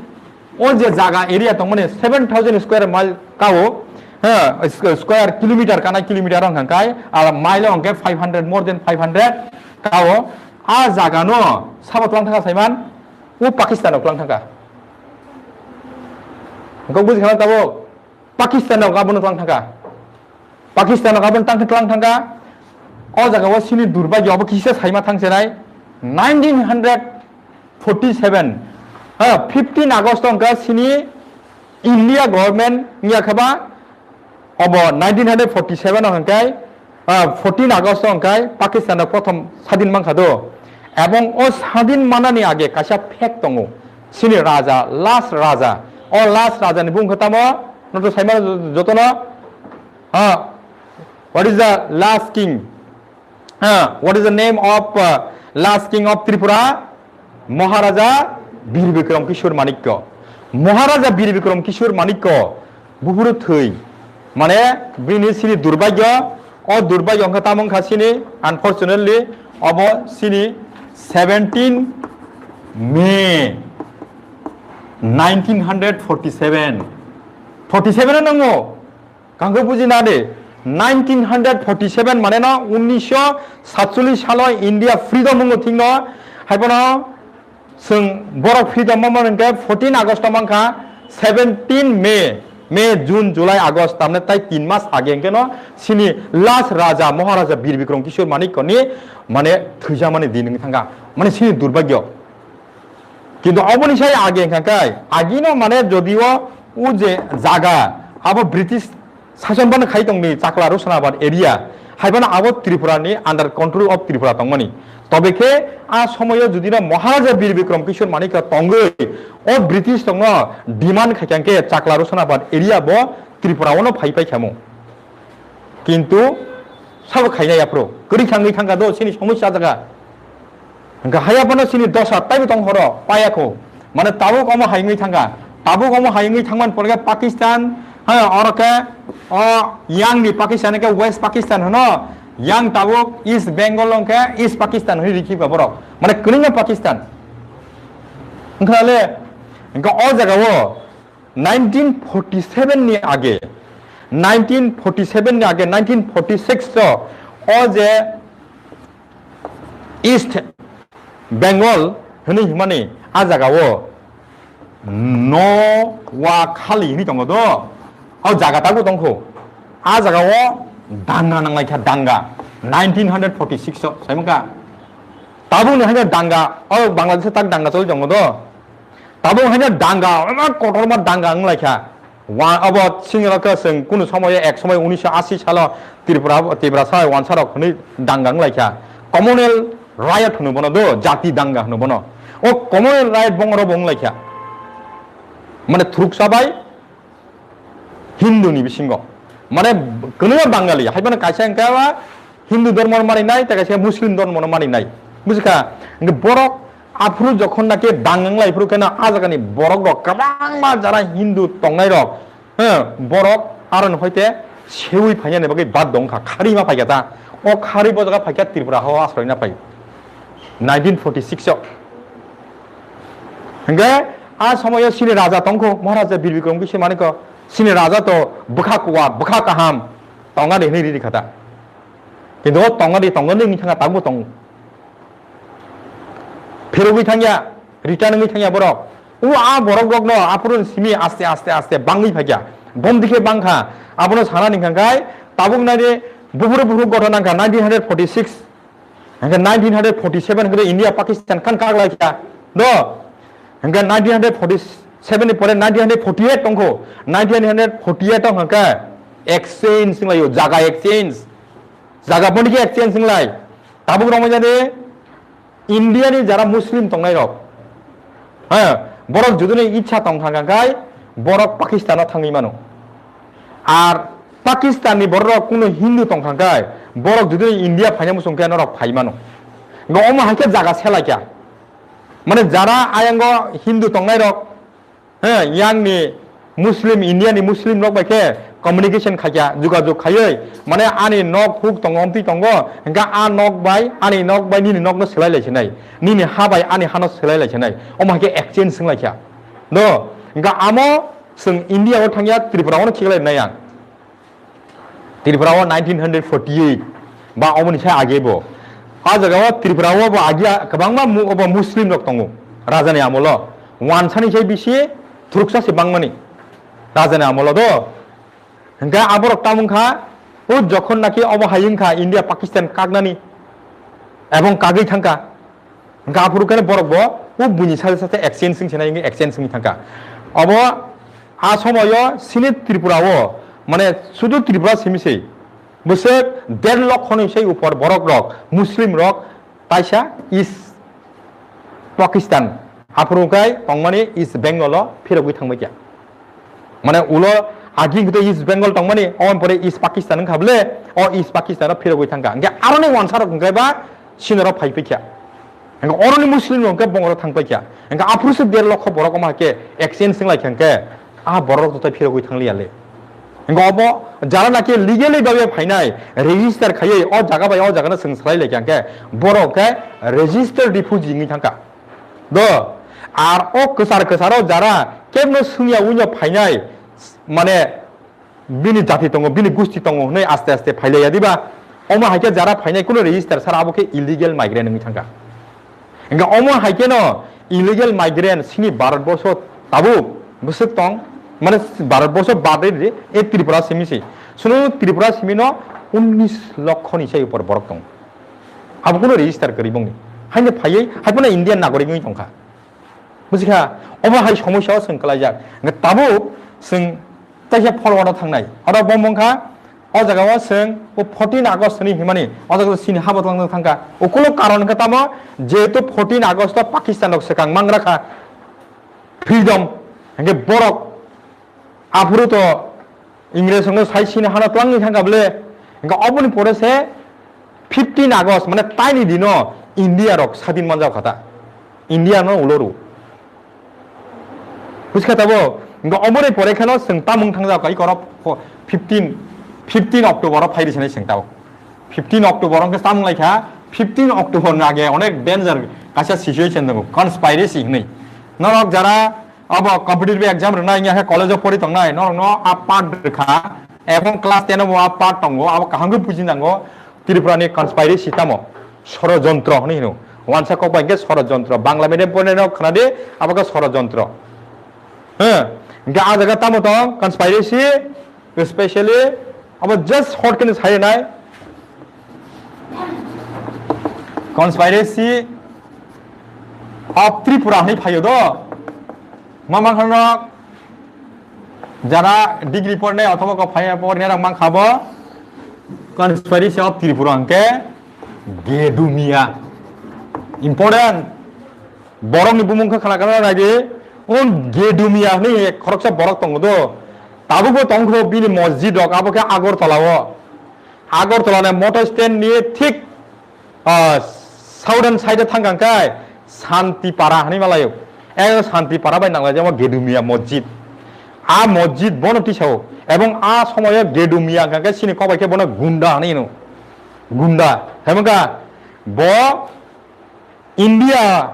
O je jaga area tongmani seven thousand square mile kao, ha, squ-, square kilometer kana kilometer wngkha kai, ala mile o hwnkhe five hundred, more than five hundred kao. A jaga no sabo twlang thangkha saiman, o Pakistan o twlang thangkha. Hwnkhe buji khana tabuk Pakistan o abono twlang thangkha. Pakistan o abono tang twlang thangkha. O jaga o sini durbagyo obo kisa saima thangsenai nineteen hundred forty-seven, ha, fifteen August wngkha sini India government wngya khe ba, obo nineteen hundred forty-seven o hwnkhe, ha, fourteen August o hwnkhe Pakistan o prothom sadin mankha do. Ebong o sadin manani age kaisa fact tongo. Sini raja, last raja. O last raja ni bung khe tamo? Noto saima jotono, ha, what is the last king? Ah, what is the name of, uh, last king of Tripura? Maharaja Bir Bikram Kishore Manikya. Maharaja Bir Bikram Kishore Manikya buphuru thwi. Mane bini sini durbagyo, o durbagyo wngkha tamo wngkha sini, unfortunately, obo sini seventeen May nineteen hundred forty-seven. Forty-seven o nango. Kangkhe buji na de, nineteen hundred forty-seven mane no unnisho satchollish salo India freedom wngo thik no, hai bono chwng borok freedom ma mano hwnkhe fourteen August o mankha, seventeen May, May, June, July, August, tamne tai tin mas age hwnkhe no sini last raja Maharaja Bir Bikram Kishore Manikya ni mane thwijamani din wngwi thangkha, mane sini durbagyo. Kintu oboni sai age wngkha khe, agino mane jodio o je jaga abo British sason bano khai tongni Chakla Rosanabad area, hai phano abo Tripura ni under control of Tripura tongmani. Tobe khe a somoyo judino Maharaja Bir Bikram Kishore Manikya tongwi o British tongno demand khai khe Chakla Rosanabad area bo Tripura ono phai phai khamu. Kintu sabo khainai aphuru kwrwi thangwi thangkha do sini somosya jaga. Hwnkha haya phano sini dosa taibo tong horo payakho. Mane tabuk omo hayungwi thangkha. Tabuk omo hayungwi thangmani pore khe Pakistan, ha, oro khe o yang ni Pakistan khe West Pakistan hwno. Yang tabuk East Bengal wngkhe East Pakistan hwnwi rikhiba borok. Mane kwrwino Pakistan. Wngkha le, hwnkha o jaga o nineteen forty-seven ni age, nineteen forty-seven ni age, nineteen forty-six o, o je East Bengal hwnwi hwnmani a jaga o Noakhali hwnwi tongo do, o jaga tabuk tongkho. A jaga o danga nanglaikha, danga, nineteen hundred forty-six o, saimangkha. Tabukni haino danga, o Bangladesh o tak danga choli tongo do. Tabuk haino danga, omo kotorma danga wnglaikha. Wa-, abo sini rok khe chwng kunu somoyo ek somoy unisho ashi salo Tripura, Tiprasa wansarok hwnwi danga wnglaikha. Communal riot hwno bono do, jati danga hwno bono. O communal riot bongoro bo wnglaikha. Mane thuruksa bai Hindu ni bisingo. Mane kwlwngma Bangali, hai phano kaisa hwnkhe ba Hindu dhormo no mani nai, tei kaisa Muslim dhormo no mani nai. Bujikha? Hwnkhe borok aphuru jokhon naki dang wng lai phuru khe no, a jaga ni borok rok kwbangma jara Hindu tongnai rok, he, borok aro ni hoite seui phainani bagwi bad dong kha, khari ma phaikha ta. O khari bo jaga phaikha Tripura ha o asroi na phai. Nineteen forty six o. Hingke a somoyo sini raja tongkho, Maharaja Bir Bikram Kishore Manikya, sini raja to bwkha kuwa, bwkha kaham, tongna de hinwi riri khata. Kintu o tongna de, tongna de hinwi thangya, tabuk tong. Phirogwi thangya, return wngwi thangya borok. O a borok rokno aphuru simi aste, aste, aste bangwi phaikya. Bomdi khe bangkha. Abono sana ni khankhai, tabuk nai de, buphuru buphuru gotho nangkha nineteen forty six. Hingke nineteen forty seven hingke India Pakistan kan kak lai kha. Do. Hingke nineteen forty seven ni pore nineteen forty eight tongkho. Nineteen forty eight tong hingke exchange singlai o, jaga exchange. Jaga boni ke exchange singlai. Tabuk rong jadi India ni jara Muslim tongnai rok. Ha, borok juduni ichha tong thang kai borok Pakistan o thangwi mano. Ar Pakistan ni borok kuno Hindu tong thang kai borok juduni India phaina musung khe norok phai mano. Ngo omo hai khe jaga selai kya. Mane jara ayango Hindu tongnai rok, he, yang ni Muslim, India ni Muslim rok bai khe communication khaikya, jogajog khaiwi, mane ani nok huk tongo, omtwi tongo, hingkhe a nok bai, ani nok bai nini nok no swlai lai sinai, nini ha bai ani ha no swlai lai sinai, omo hai khe exchange swng lai kha. Do, hingkhe amo chwng India o thangya, Tripura o no khiklai nai ang. Tripura o nineteen forty eight ba oboni sai age bo. A jaga o Tripura o bo agi kwbangma mu-, obo Muslim rok tongo. Raja ni amolo wansani sai bisi thuruksa se bangmani. Raja ni amolo do. Hingke aborok tamung kha, o jokhon naki obo hai wngkha India Pakistan kaknani ebong kagwi thangkha. Hingke aphuru khe borok bo o buini saja saja exchange wng sinai wngwi exchange wngwi thangkha. Obo a somoyo sini Tripura o, mane sudu Tripura simi se bwswk der lokho ni sai upor borok rok, Muslim rok taisa East Pakistan, aphuru khe tongmani East Bengal o phirogwi thangbai kha. Mane ulo agi hwnkhe East Bengal tongmani, oboni pore East Pakistan wngkha bwle, o East Pakistan o phirogwi thangkha. Hingke aroni wansa rok hingke ba sinoro phai phai kha. Hingke oroni Muslim rok hingke bongoro thang phai kha. Hingke aphuru se der lokho borok omo hai khe exchange wng lai kha hingke, a borok rok to phirogwi thang liya le. Hingke obo jara naki legally babe phainai, register khaiwi o jaga bai o jaga no chwng salai lai kha hingke borok khe register refugee wngwi thangkha. Do, ar o kwchar kwcharo jara kebno swngya wngya phainai, mane bini jati tongo, bini gusti tongo hwnwi aste aste phailaiya diba? Omo hai khe jara phainai kuno register sara abo khe illegal migrant wngwi thangkha. Hingkhe omo hai kheno illegal migrant sini Bharat borso tabuk bwswk tong, mane Bharat borso bad rw di, e Tripura simi se. Suno Tripura simi no unnis lokho ni sai upor borok tong. Abo kuno register kwrwi bongni. Haino phaiwi, hai phano Indian nagorik wngwi tongkha. Buji kha, omo hai somosya o chwng kwlaijak. Hingkhe tabuk chwng taisa forward o thangnai. Oro bo wngkha, o jaga o chwng o fourteen August ni himani, o jaga o chini habo twlang thangkha. Ukulo karon wngkha tamo, jehetu fourteen August o Pakistan rok swkang mangra kha freedom. Hingkhe borok aphuru to Ingres rokno sai sini hano twlangwi thangkha bwle. Hingkhe oboni pore se fifteen August, mane taini dino India rok sadin manjak kha ta. India no ulo rw. Buji kha tabo, hingkhe oboni pore kheno chwng tamung thangjak kha, ikorok fo-, fifteen, fifteen October o phai rw sinai chwng tabo. Fifteen October hingkhe tamung lai kha, fifteen October ni age onek danger kaisa situation tongo, conspiracy hinwi. Norok jara abo competitive exam rwnai, wngya khe college o pori tongnai, norokno a part rwkha, ebong class ten o bo a part tongo, abo kaham khe buji nango. Tripura ni conspiracy tamo, sorojontro hinwi hino. Wansa kok bai hingkhe sorojontro, Bangla medium porinai rok khna di, abo khe sorojontro. He, hingkhe a jaga tamo tong, conspiracy, especially abo just short khe sai nai. Conspiracy of Tripura hinwi phaio do. Ma mankha norok jara degree pornai othoba kok phai pornai rok mankha bo conspiracy of Tripura hingkhe Gedumia. Important. Borok ni bumung khe khna khna nai di. O Gedumia hinwi khoroksa borok tongo do. Tabukbo tongkho bini mosjid rok abo khe Agartala o. Agartala ni motor stand ni thik, ah, southern side o thang kang kai Santipara hinwi malaio. Ekdom Santipara bai nanglaijak o Gedumia mosjid. A mosjid bono tisao. Ebong a somoyo Gedumia hwnkha khe sini kok bai khe bono gunda hinwi hino. Gunda. Hemka bo India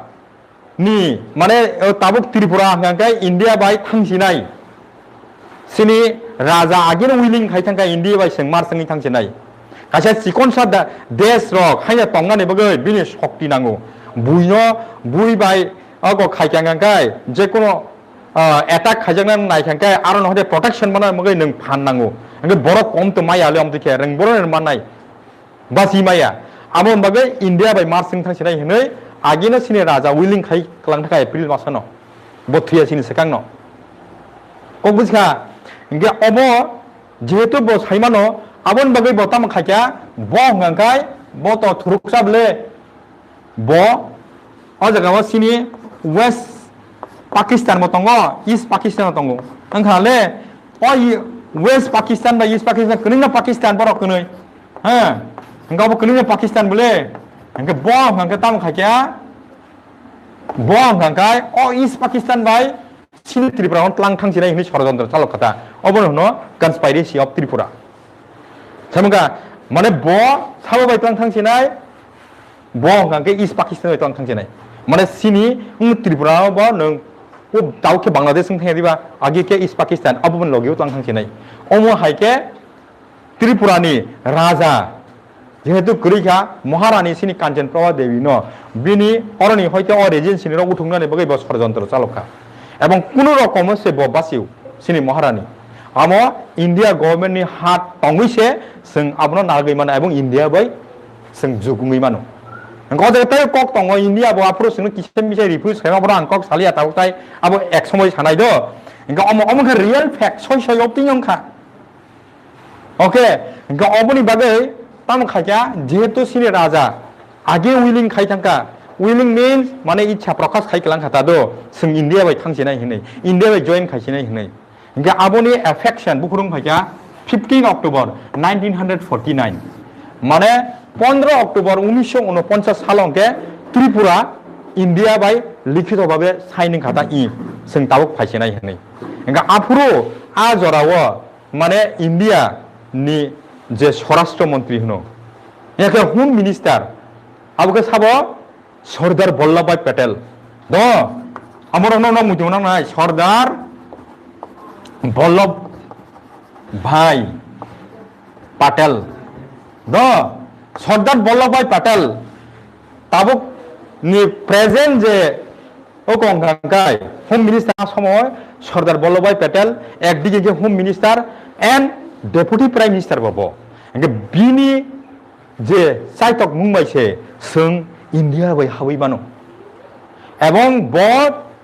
ni, mane, o tabuk Tripura hwnkha khe India bai thangsinai. Sini raja agini willing khai thangkha India bai chwng mar chwngwi thangsinai. Kaisa chikonsa da-, desh rok haino tongnani bagwi bini shokti nango. Buino, bui bai ogo khai kha hwnkha khe jekono, ah, attack khaijakna nai kha hwnkha khe aro no hwnkhe protection mana bagwi nwng phan nango. Hwnkhe borok kom to maya le omtwi khe rwng borok no mannai. Basi maya. Abo bagwi India bai mar chwng thangsinai hinwi agino sini raja willing khai kwlang thangkha April masano. Bo thwiya sini swkangno. Kok bujkha. Hwnkhe obo jehetu bo saimano, aboni bagwi bo tamo khaikha, bo hwnkha khe bo to thuruksa bwle. Bo o jaga o sini West Pakistan bo tongo, East Pakistan bo tongo. Wngkha le o i-, West Pakistan bai East Pakistan, kwnwi no Pakistan borok kwnwi. Ha, hwnkhe abo kwnwi no Pakistan bole. Hwnkhe bo hwnkha khe tamo khaikha, bo hwnkha khe o East Pakistan bai sini Tripura hwn tlang thangsinai hinwi sorojontro chalok kha ta. Obono hwno conspiracy of Tripura. Samungkha, mane bo sabo bai tlang thangsinai, bo hwnkha khe East Pakistan bai tlang thangsinai. Mane sini wng Tripura bo nwng o tau khe Bangladesh wng thangya diba, agi khe East Pakistan, abo boni logi o tlang thangsinai. Omo hai khe Tripura ni raja, jehetu kwrwi kha Maharani sini Kanchan Prabha Devi no, bini oroni hoite o regency ni rok uthuknani bagwi bo sorojontro chalok kha. Ebong kunu rokomo se bo basio sini Maharani. Amo India government ni hat tongwi se chwng abono narwgwi mano ebong India bai chwng jugungwi mano. Hwnkhe o jaga tei kok tongo India bo aphuru chwngno kisa misa refuse khaima borok ang kok saliya tabuk tai abo ek somoi sanai do. Hwnkhe omo, omo khe real fact soi soi opting wngkha. Okay, hwnkhe oboni bagwi tamo khaikha, jehetu sini raja age willing khai thangkha, willing means mane ichha prokash khai kwlang kha ta do, chwng India bai thangsinai hinwi, India bai join khaisinai hinwi. Hwnkhe aboni affection bukhurung phaikha fifteen October nineteen hundred forty-nine, mane pondro October unisho unoponchas salo hwnkhe Tripura India bai likhito babe signing kha ta i, chwng tabuk phaisinai hinwi. Hwnkhe aphuru a jorao mane India ni je Swarashtra Montri hwno, yakhe Home Minister, abo khe sabo Sardar Vallabhbhai Patel. Do, amorok no, no muitu nang nai, Sardar Vallabhbhai Patel. Do, Sardar Vallabhbhai Patel. Tabuk ni present je o kong kangkai Home Minister a somo Sardar Vallabhbhai Patel, ekdige khe Home Minister and Deputy Prime Minister bo bo. Hwnkhe bini je chaitok mung bai se chwng India bai habwi mano. Ebong bo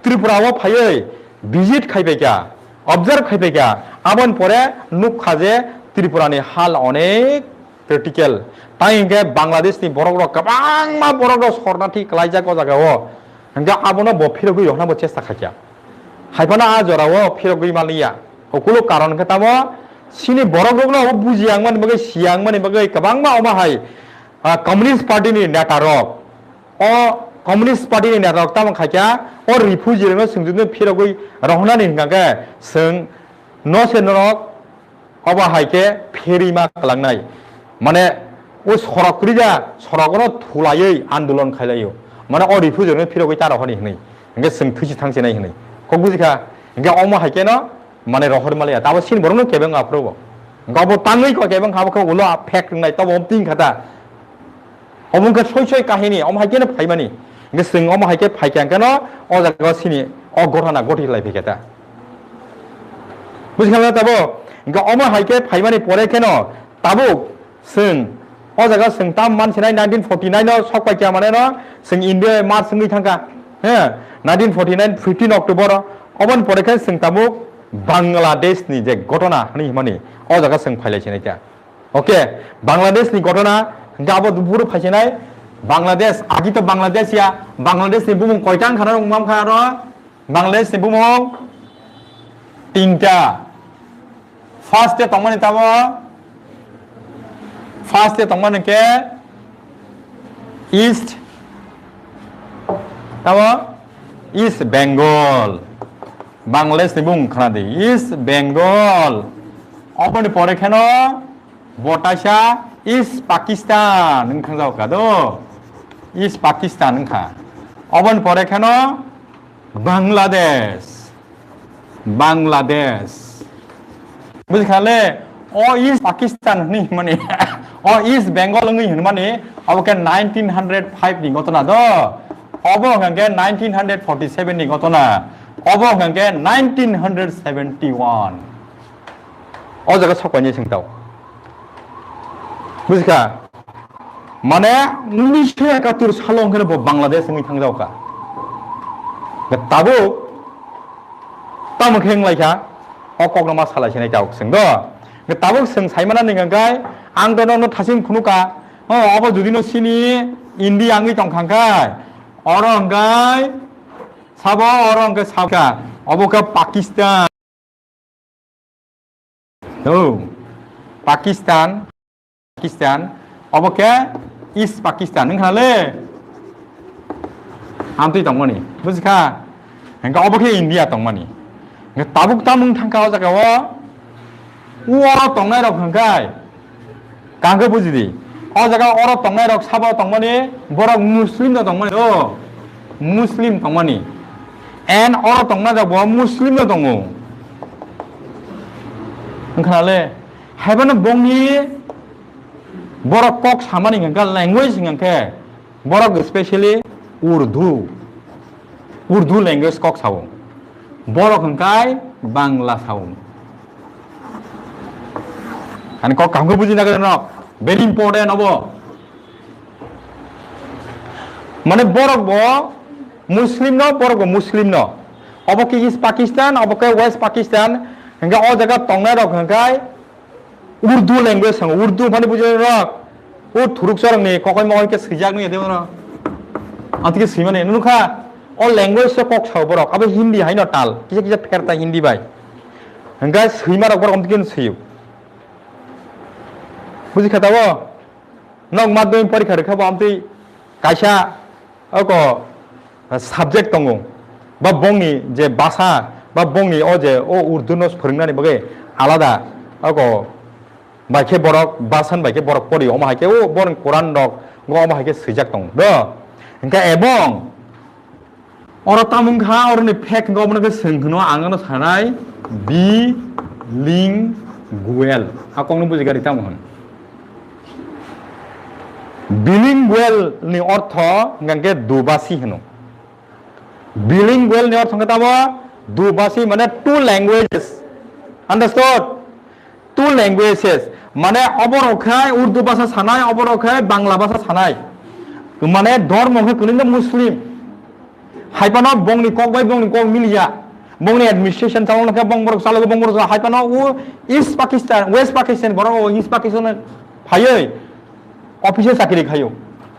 Tripura o phaiwi visit khai pai kha, observe khai pai kha. Aboni pore nuk kha je Tripura ni hal onek critical. Tai hwnkhe Bangladesh ni borok rok kwbangma borok rok sorna thik kwlaijak o jaga o. Hwnkhe abono bo phirogwi rohna bo chesta khaikha. Haiphano a jora o phirogwi manliya. Ukulo karon khe tamo sini borok rokno bo bujiya wngmani bagwi, siya wngmani bagwi kwbangma omo hai, ah, Communist Party ni neta rok. O Communist Party ni neta rok tamo khaikha, o refugee rokno chwng jodi phirogwi rohonani hwnkha khe chwng no se norok Obo hai khe pherima kwlangnai. Mane, o sorok kwrwi ja, sorok no thulaiwi andolon khailaio. Mane, o refugee rokno phirogwi ta rohorni hwnwi. Hwnkhe chwng thwisi thangsinai hwnwi. Kok buji kha? Hwnkhe omo hai kheno, mane, rohor maliya. Tabo sini borokno kebeng aphuru bo. Hwnkhe obo tangwi kok kebeng kha, abo khe ulo a phek wngnai, tobo omo ting kha ta. Omo wngkha soi soi kahini, omo hai kheno phaimani. Hwnkhe chwng omo hai khe phaikha hwnkhe no, o jaga sini o ghotona ghothi khlai phaikha ta. Buji kha na tabo? Hwnkhe omo hai khe phaimani pore kheno tabuk chwng o jaga chwng tam man sinai nineteen forty nine o sok paikha mane no chwng India march wngwi thangkha. He, nineteen forty nine fifteen October o. Oboni pore khe chwng tabuk Bangladesh ni je ghotona hwnwi himani o jaga chwng phailai sinai kha. Okay, Bangladesh ni ghotona, hwnkhe abo buphuru phaisinai Bangladesh, agi to Bangladesh ya, Bangladesh ni bumung koita wngkha na wngma wngkha aro? Bangladesh ni bumung tinta. First e tongmani tamo, first e tongmani ke East, tamo East Bengal. Bangladesh ni bumung khna di, East Bengal. Oboni pore kheno bo taisa East Pakistan wng thang jao kha do. East Pakistan wng kha. Oboni pore kheno Bangladesh. Bangladesh. Bujikha le, o East Pakistan hinwi mani, o East Bengal wngwi hinmani, obo khe nineteen hundred five ni gotona do. Obo hwnkha khe nineteen hundred forty seven ni gotona. Obo hwnkha khe nineteen hundred seventy one. O jaga sok painai sengtao. Bujikha? Mane, unisho ekattur salo hwnkhe bo Bangladesh wngwi thangjaokha. Tabuk, tamo khe wnglaikha, o kokno ma salai sinai tabuk chwng do. Tabuk chwng saimana ni hwnkhe, ang to nono thasing phunukha, o, obo judino sini India wngwi tongkha hwnkhe, oro hwnkhe, sabo oro hwnkhe sabkha, obo khe Pakistan. Oh, Pakistan, Pakistan, obo khe East Pakistan, wngkha le? Amtwi tongmani, bujikha? Hwnkhe obo khe India tongmani. Hwnkhe tabuk tamung thangkha o jaga o, o oro tongnai rok hwnkhe, Kaham khe buji di. O jaga oro tongnai rok sabo tongmani, borok Muslim no tongmani, o Muslim tongmani. And oro tongnai rok bo Muslim no tongo. Wngkha le, haibono bongni borok kok samani hwnkha language hwnkha khe borok specially Urdu, Urdu language kok sao. Borok hwnkhe Bangla sao. Ani kok kaham khe buji nagwi rwnok. Very important obo. Mane borok bo Muslim no, borok bo Muslim no. Obo khe East Pakistan, obo khe West Pakistan. Hwnkhe o jaga tongnai rok hwnkhe Urdu language sango, Urdu phani buji rok. O thuruk chorok ni kokoi mokoi khe swijak nung ya de bono. Anti khe swimani nukha. O language se kok sao borok. Abo Hindi hai no tal. Kisa kisa pherta Hindi bai. Hwnkhe swima rok borok anti khe swiyo. Buji kha tabo? Nok madhyamik porikha rwkha bo amtwi kaisa oko subject tongo, ba bongni je basa, ba bongni o je o Urdu no phwrwngnani bagwi alada oko bai khe borok, basa bai khe borok pori, omo hai khe o borok Quran rok go omo hai khe swijak tongo do. Hwnkhe ebong oro tamo wngkha, oroni fact wngkha, obono khe chwng hwno, ang ano sanai bilingual. A kokno buji gari tamo hwn? Bilingual ni ortho hwnkha khe dubasi hwno. Bilingual ni ortho wngkha tamo dubasi, mane two languages. Understood? Two languages, mane oborok khai Urdu bhasha sanai, oborok khai Bangla bhasha sanai. Mane dhormo khe kwlwino Muslim. Hai phano bongni kok bai bongni kok miliya. Bongni administration chalokno khe bong borok chalogo, bong borok chalogo. Hai phano o East Pakistan, West Pakistan, borok o East Pakistan phaiwi office o chakri khaio.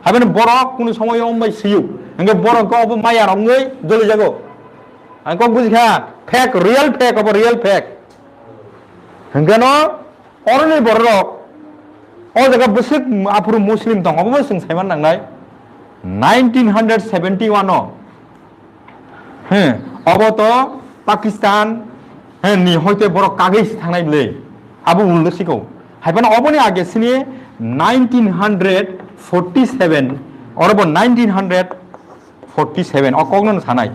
Hai phano borok kunu somoyo ombai swiyo. Hwnkhe borok khe obo maya rok wngwi dolijago. Ang kok buji kha, fake, real fake, obo real fake. Hwnkhe no, oroni bororok, o jaga bwswk aphuru Muslim tong, obo bo chwng saiman nangnai. Nineteen hundred seventy one o, he, obo to Pakistan, he, ni hoite borok kagwi se thangnai bwle. Abo uldo siko. Hai phano oboni age sini nineteen hundred forty seven, oro bo nineteen hundred forty seven, o kokno no sanai.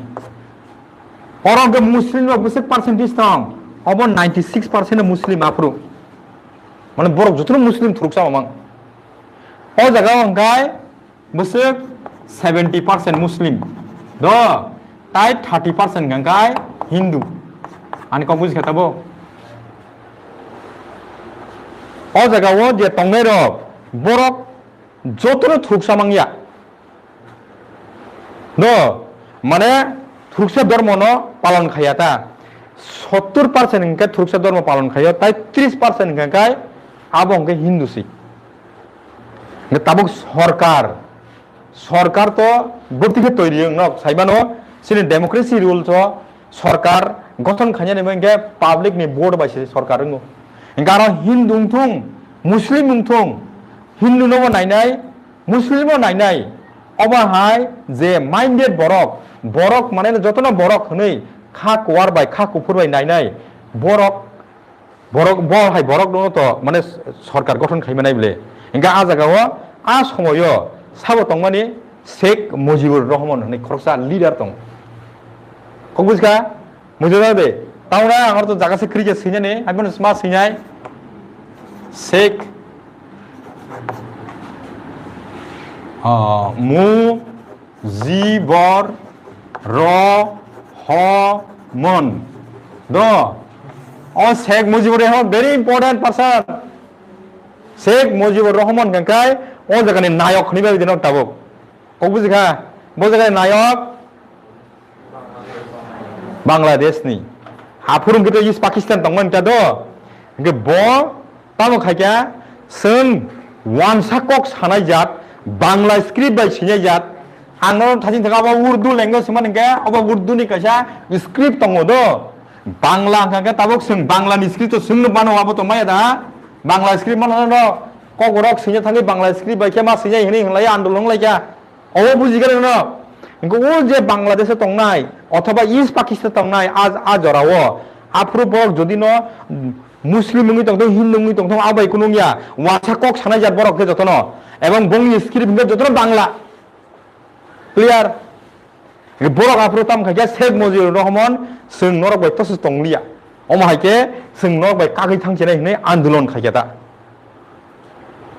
Oro hwnkhe Muslim rok bwswk percentage tong? Obo ninety six percent Muslim aphuru. Mane borok jotono Muslim thuruksa mamang. O jaga o hwnkhe bwswk seventy percent Muslim. Do, tai thirty percent hwnkhe Hindu. Ani kok buji kha tabo? O jaga o je tongnai rok, borok jotono thuruksa mangya. No, mane thuruksa dhormo no palon khaya ta. Sottur percent hwnkhe thuruksa dhormo palon khayo, tai tris percent hwnkhe kai abo hwnkhe Hindu si. Hwnkhe tabuk sorkar, sorkar to bwrti khe toiri wng nok, saimano chini democracy rule to sorkar gothon khainani hwnkhe public ni vote bai se sorkar wngo. Hwnkhe aro Hindu wngthung, Muslim wngthung, Hindu no bo nainai, Muslim no nainai, obo hai je minded borok, borok mane jotono borok hwnwi kha kuar bai, kha kuphur bai nainai, borok, borok, bo hai borok no to mane sorkar gothon khai manai bwle. Hwnkhe a jaga o, a somoyo sabo tongmani Sheikh Mujibur Rahman hwnwi khoroksa leader tongo. Kok bujkha? Mujibur de. Tauna ang to jaga se cricket sinani, I mean sma sinai. Sheikh, ah, Mujibur Rahman. Do. O Sheikh Mujibur Rahman very important person. Sheikh Mujibur Rahman hwnkhe o jagani nayok hwnwi bai dino tabuk. Kok bujikha? Bo jagani nayok Bangladeshni. Aphuru hwnkhe to East Pakistan tongmani ta do. Hwnkhe bo tamo khaikha, chwng wansa kok sanai jat, Bangla script bai sinai jat. Ang no thaching thaka abo Urdu language hwnmani hwnkhe abo Urdu ni kaisa script tongo do. Bangla hwnkha khe tabuk chwng Bangla ni script to chwngno mano abo tongmaya da. Bangla script mano no kok rok sinai thangwi Bangla script bai khe ma sinai hwnwi hwnlai andolon lai kha. Obo bujigwrwng no. Hwnkhe o je Bangladesh-o tongnai, othoba East Pakistan tongnai, a, a jorao, aphuru borok jodi no, mm, Muslim wngwi tongthok, Hindu wngwi tongthok, abai kunu wngya, wansa kok sanai jat borok khe jotono. Ebong bongni script hwnkhe jotono Bangla. Clear? Borok aphuru tamo khaikhe Sheikh Mujibur Rahman, chwng norok bai tosa tongliya. Omo hai khe chwng norok bai kagwi thangsinai hwnwi andolon khaikhe ta.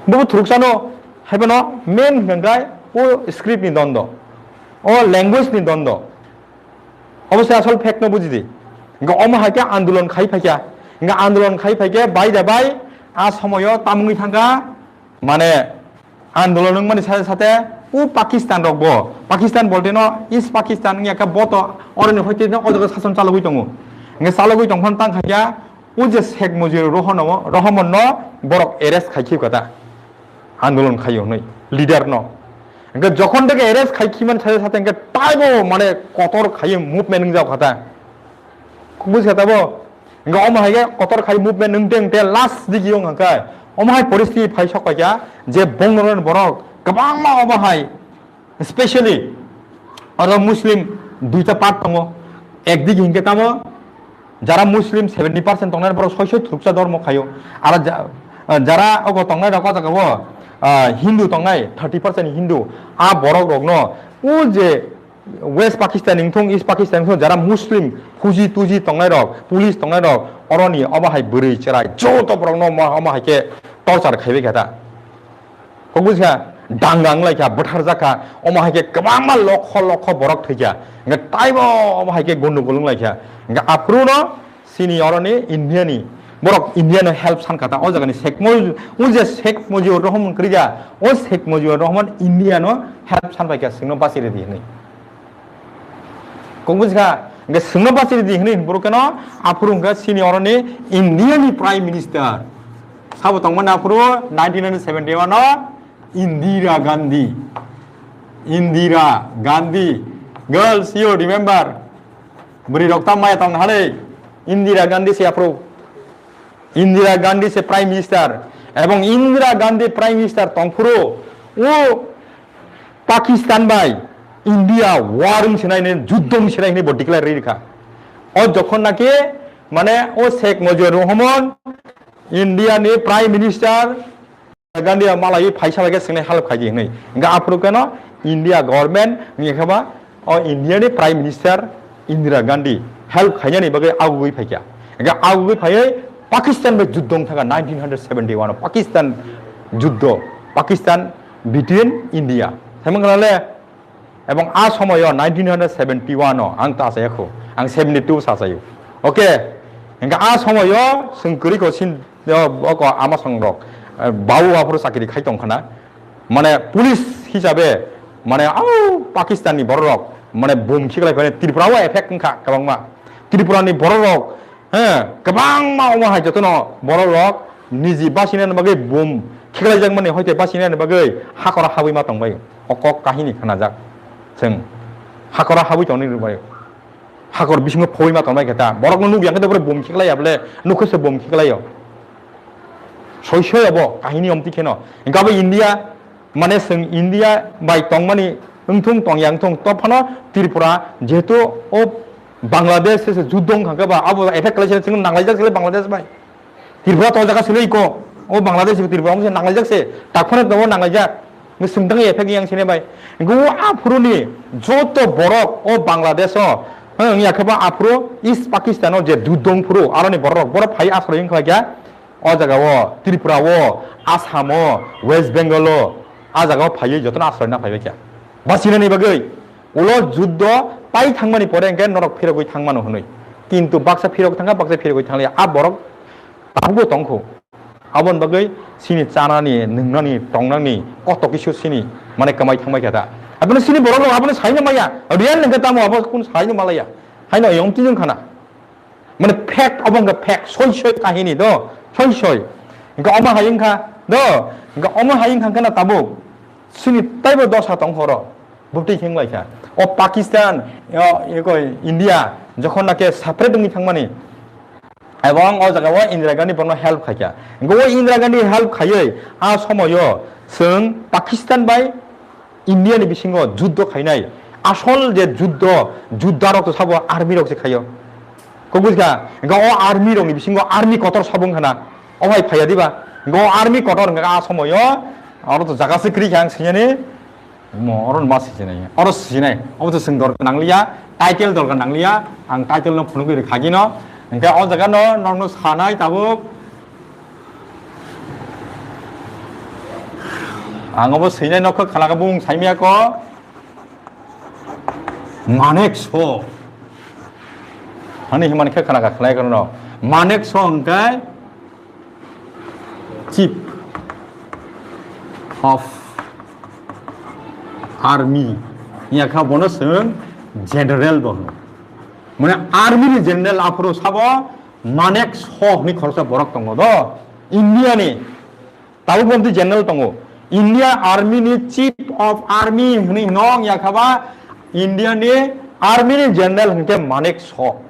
Bo thuruksa no, hai phano main hwnkhe o script ni dondo, o language ni dondo. Obo se asol fact no buji di. Hwnkhe omo hai khe andolon khai phaikha. Hwnkhe andolon khai phaikhe bai da bai a somoyo tamungwi thangkha, mane andolon wngmani sate sate o Pakistan rok bo, Pakistan bolte no East Pakistan wngya khe bo to oroni hoite no o jaga sason chalogwi tongo. Hwnkhe chalogwi tongphano tang khaikha o je Sheikh Mujibur Rohon-, Rahman no borok arrest khai khibkha ta, andolon khaio hwnwi leader no. Hwnkhe jokhon teke arrest khai khimani sate sate hwnkhe taibo mane kotor khaiwi movement wngjak kha ta. Bujikha tabo? Hwnkhe omo hai khe kotor khai movement wngte wngte last digi wng hwnkhe omo hai poristiti phai sok paikha je bongnorok borok kwbangma omo hai, specially oro Muslim duita part tongo. Ekdigi hinkhe tamo jara Muslim seventy percent tongnai borok soi soi thuruksa dormo khaio. Aro ja-, jara ogo tongnai rok o jaga o, ah, Hindu tongnai thirty percent Hindu. A borok rokno o je West Pakistan wngthung, East Pakistan wngthung, jara Muslim huji tuji tongnai rok, police tongnai rok, oroni omo hai bwrwi chwrai joto borokno omo, omo hai khe torture khaibai kha ta. Kok bujikha, danga wnglaikha, bwtharjakha, omo hai khe kwbangma lokho lokho borok thwikha. Hwnkhe taibo omo hai khe gondogol wnglaikha. Hwnkhe aphuru no Chini oroni India ni borok India no help san kha ta, o jaga ni Sheikh Mujib, o je Sheikh Mujibur Rahman kwrwi kha, o Sheikh Mujibur Rahman India no help san pai kha, chwngno bachiri di hwnwi. Kok bujikha, hwnkhe chwngno bachiri di hwnwi borok khe no aphuru hwnkhe chini oroni India ni Prime Minister sabo tongmani aphuru nineteen seventy one o Indira Gandhi. Indira Gandhi. Girls, you remember? Bwrwi rok tam maya tong hale. Indira Gandhi se aphuru. Indira Gandhi se Prime Minister. Ebong Indira Gandhi Prime Minister tongphuru. O Pakistan bai India war wng sinai ne, juddho wng sinai ne bo declare ri kha. O jokhon naki mane o Sheikh Mujibur Rahman India ni Prime Minister Gandhi malai phaisa bai khe swngnai help khaidi hwnwi. Hwnkhe aphuru khe no India government wngya khe ba o India ni Prime Minister Indira Gandhi help khainani bagwi agugwi phaikha. Hwnkhe agugwi phaiwi Pakistan bai juddho wng thangkha nineteen hundred seventy one o Pakistan juddho, Pakistan between India. Thangma khala le Ebong a somoyo nineteen hundred seventy one o ang ta achaya kho, ang seventy two sa achayo. Okay, hingke a somoyo chwng kwrwi ko sin, o, o ko ama song rok, eh, bau aphuru chakri khai tong khana, mane police hisabe, mane au Pakistan ni borok rok, mane bom khiklai phai Tripura o effect wngkha kwbangma. Tripura ni borok rok He, kwbangma omo hai jotono borok rok niji basinani bagwi bom khiklaijakmani hoite basinani bagwi hakoro habwi ma tongbai. O kok kahini khnajak chwng. Hakoro habwi tongni rwbai. Hakor bisingo phobwi ma tongbai khe ta. Borokno nukya khe to bom khiklaiya bole, nukhe se bom khiklaio. Soi soi obo kahini omti kheno. Hingke abo India Mane chwng India bai tongmani wngthung tongya wngthung, to phano Tripura jehetu o Bangladesh se, se juddho wngkha khe ba abo effect khlai se chwng nanglaijak se Bangladesh bai. Tripura to jaga se ko, o Bangladesh Tripura se nanglaijak se, tak phano tongo nanglaijak. Ngi swngthang effect yang sini bai. Ngi o aphuru ni joto borok o Bangladesh o, hwng ya khe ba aphuru East Pakistan o je dudong phuru aroni borok, borok phai asroi wng kha kya? O jaga o Tripura o, Assam o, West Bengal o, a jaga o phaiwi jotono asroi na phaibai kya. Basinani bagwi ulo juddo pai thangmani pore hwnkhe norok phirogwi thangmano hwnwi. Kintu baksa phirok thangkha, baksa phirogwi thanglia. A borok tabukbo tongkho. Aboni bagwi chini chanani, nwngnani, tongnani koto kisu chini mane kwmai thangbai kha ta. Abono chini borok rok abono saino maya. Real hwnkhe tamo abo kun saino malaya. Haino yong tijong khana. Mane fact obo hwnkhe fact, soi soi kahini do, soi soi. Hwnkhe omo hai wngkha do, hwnkhe omo hai wngkha hwnkhe na tabuk. Chini taibo dosa tongkha oro. Bwtwi hinglai kha. O Pakistan, o, eko India, jokhon nake separate wngwi thangmani, ebong o jaga o Indira Gandhi bono help khaikha. Hwnkhe o Indira Gandhi help khaiwi a somoyo chwng Pakistan bai India ni bisingo juddo khainai. Asol je juddo, judda rok to sabo army rok se khaio. Kok bujkha, hwnkhe o army rok ni bisingo army kotor sabo wngkha na. O hai phaiya diba? Hwnkhe o army kotor hwnkhe a somoyo oro to jaga se kwrwi kha ang sinani. Mo, oro ma sijinai. Oro sijinai. Obo to swng dor nang liya. Title dor nang liya. Ang title no phunugwi rwkha gino. Hwnkhe o jaga no nokno sanai tabuk. Ang obo swinai nokho khanaka bung saimya ko. Manek so. Hani himani khe khanaka khlai kono. Manek so hwnkhe Chief of Army. Yakha bono chwng General bo hwno. Mane army ni general aphuru sabo Manek so hwnwi khoroksa borok tongo do. India ni tabuk bo general tongo. India army ni chief of army hwnwi hwno wng yakha ba India ni army ni general hwnkhe Manek so.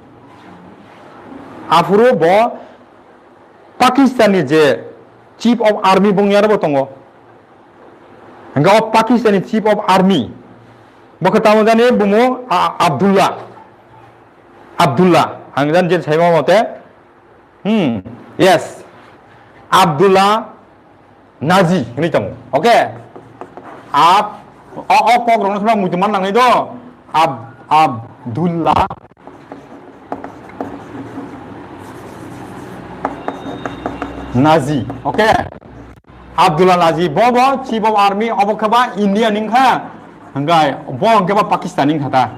Aphuru bo Pakistan ni je chief of army bung yarabo tongo. Hwnkhe o Pakistan ni chief of army. Bo khe tamo jani bumo A-, Abdullah. Abdullah. Ang jan je saima mote. Hmm. Yes. Abdullah Nazi hwnwi tongo. Okay. Ab-, o, o kok rokno sora muitu man nangnai do. Ab-, Abdullah Nazi. Okay. Abdullah Nazi, bo bo Chief of Army obo khe ba India ni wngkha, hwnkhe bo hwnkhe ba Pakistan ni wngkha ta.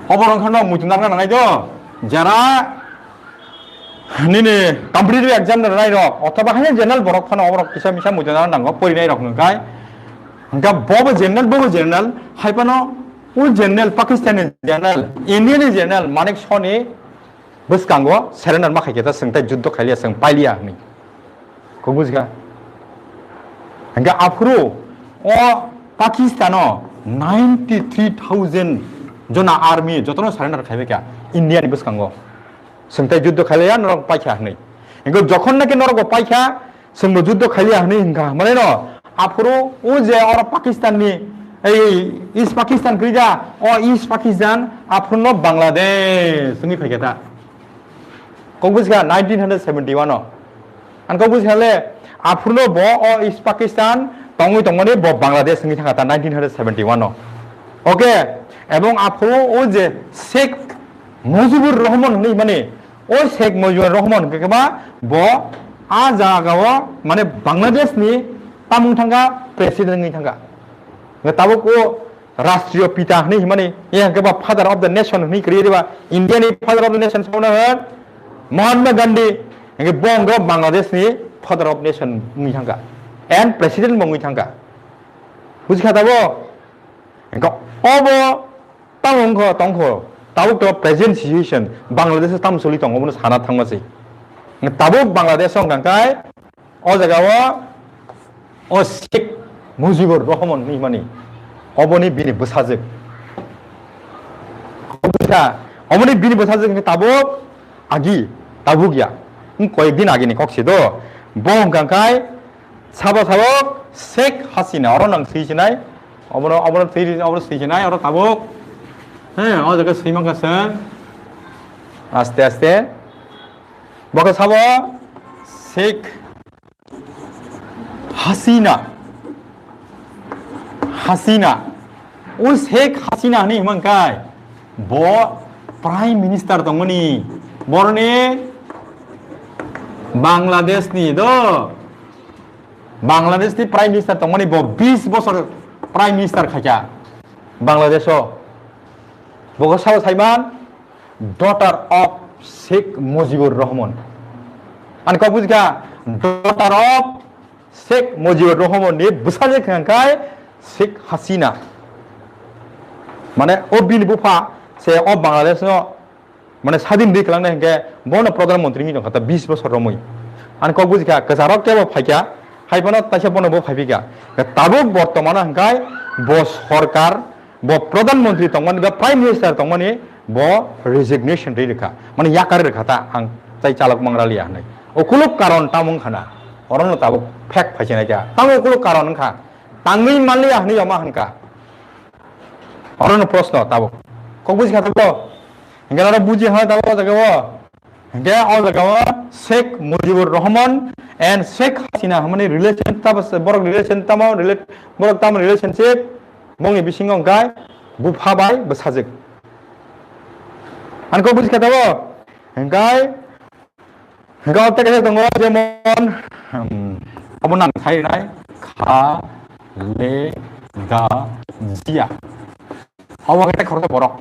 Obo rok wngkha no muitu narwkna nangnai do, jara nini competitive exam rwnai rok, othoba haino general borok phano oborok kisa misa muitu narwkna nango, porinai rok hwnkhe. Hwnkhe bo bo general, bo bo general, hai phano o general, Pakistan ni general, India ni general, Manik Soni bwskango surrender ma khaikhe ta, chwng tai juddo khailiya, chwng pailiya hwnwi. Kok bujikha? Hwnkhe aphuru o Pakistano ninety three thousand jona army jotono surrender khaibaikha India ni bwskango. Chwng tai juddo khailiya, norok paikha hwnwi. Hwnkhe jokhon naki norok bo paikha, chwngbo juddo khailiya hwnwi hwnkha hwnmalaino, aphuru o je oro Pakistan ni, ei East Pakistan kwrwi da, o East Pakistan aphuru no Bangladesh wngwi phaikha ta. Kok bujikha nineteen hundred seventy one o. Ang kok bujikha le, aphuru no bo o East Pakistan tongwi tongmani bo Bangladesh wngwi thangkha ta nineteen hundred seventy one o. Okay, ebong aphuru o je Sheikh Mujibur Rahman hwnwi mani, o Sheikh Mujibur Rahman hwnkhe ba bo a jagao mane Bangladesh ni tamung thangkha, president wngwi thangkha. Hwnkhe tabuk o Rashtriya Pita hwnwi himani, ya hwnkhe ba father of the nation hwnwi kwrwi riba, India ni father of the nation sabo no hwn Mahatma Gandhi, hwnkhe bo hwnkhe Bangladesh ni father of nation wngwi thangkha and president bo wngwi thangkha. Bujikha tabuk? Hwnkhe obo tamo wngkha tongkho, tabuk to present situation Bangladesh o tamo choli tongo, obono sana thangma se. Tabuk Bangladesh o hwnkha khe o jaga o, o Sheikh Mujibur Rahman hinwi mani, oboni bini bwsajwk. Oboni bini bwsajwk hwnkhe tabuk agi, tabuk ya. Wng koyek din agini kok se do. Bo hwnkha khe Sabo sabo Sheikh Hasina, oro nang swi sinai, obono, obono swi, obono swi sinai, oro tabuk. He, o jaga swi mankha chwng. Aste aste. Bo khe sabo Sheikh Hasina, Hasina, o Sheikh Hasina hinwi hwnka hwnkhe bo Prime Minister tongmani, boroni Bangladesh ni do, Bangladesh ni Prime Minister tongmani, bo bis bosor Prime Minister khaikha Bangladesh o. Bo khe sabo saiman daughter of Sheikh Mujibur Rahman. Ani kok bujikha, daughter of Sheikh Mujibur Rahman ni bwsajwk hwnkhe Sheikh Hasina. Mane o bini bupha se o Bangladesh no mane sadin di kwlangnai hwnkhe bono Pradhan Mantri wngwi tongkha ta bis bosor romwi. Ani kok bujikha, kwcharo kebo phaikha, hai phano taisa bono bo phaiphikha. Tabuk bortomano hwnkhe bo sorkar, bo Pradhan Mantri tongmani ba Prime Minister tongmani bo resignation ri rwkha. Mane yakar rwkha ta, ang tai chalok mangraliya hinwi. Ukuluk karon tamo wngkha na? Orono tabuk fact phaisinai kha. Tamo ukuluk karon wngkha? Tangwi manliya hinwi yama hwnka. Orono proshno tabuk. Kok bujikha tabuk? Hingke oro buji hai tabuk o jaga o. Hingke o jaga o Sheikh Mujibur Rahman and Sheikh Hasina hwnmani relation tamo se borok relation tamo relate borok tamo relationship bongni bisingo hingke bupha bai bwsajwk. Ani kok bujikha tabuk? Hingke Hingke o tei kaisa tongo jemon, hmm, obo nang sai nai, Khaleeda Zia. Obo khe tei khoroksa borok.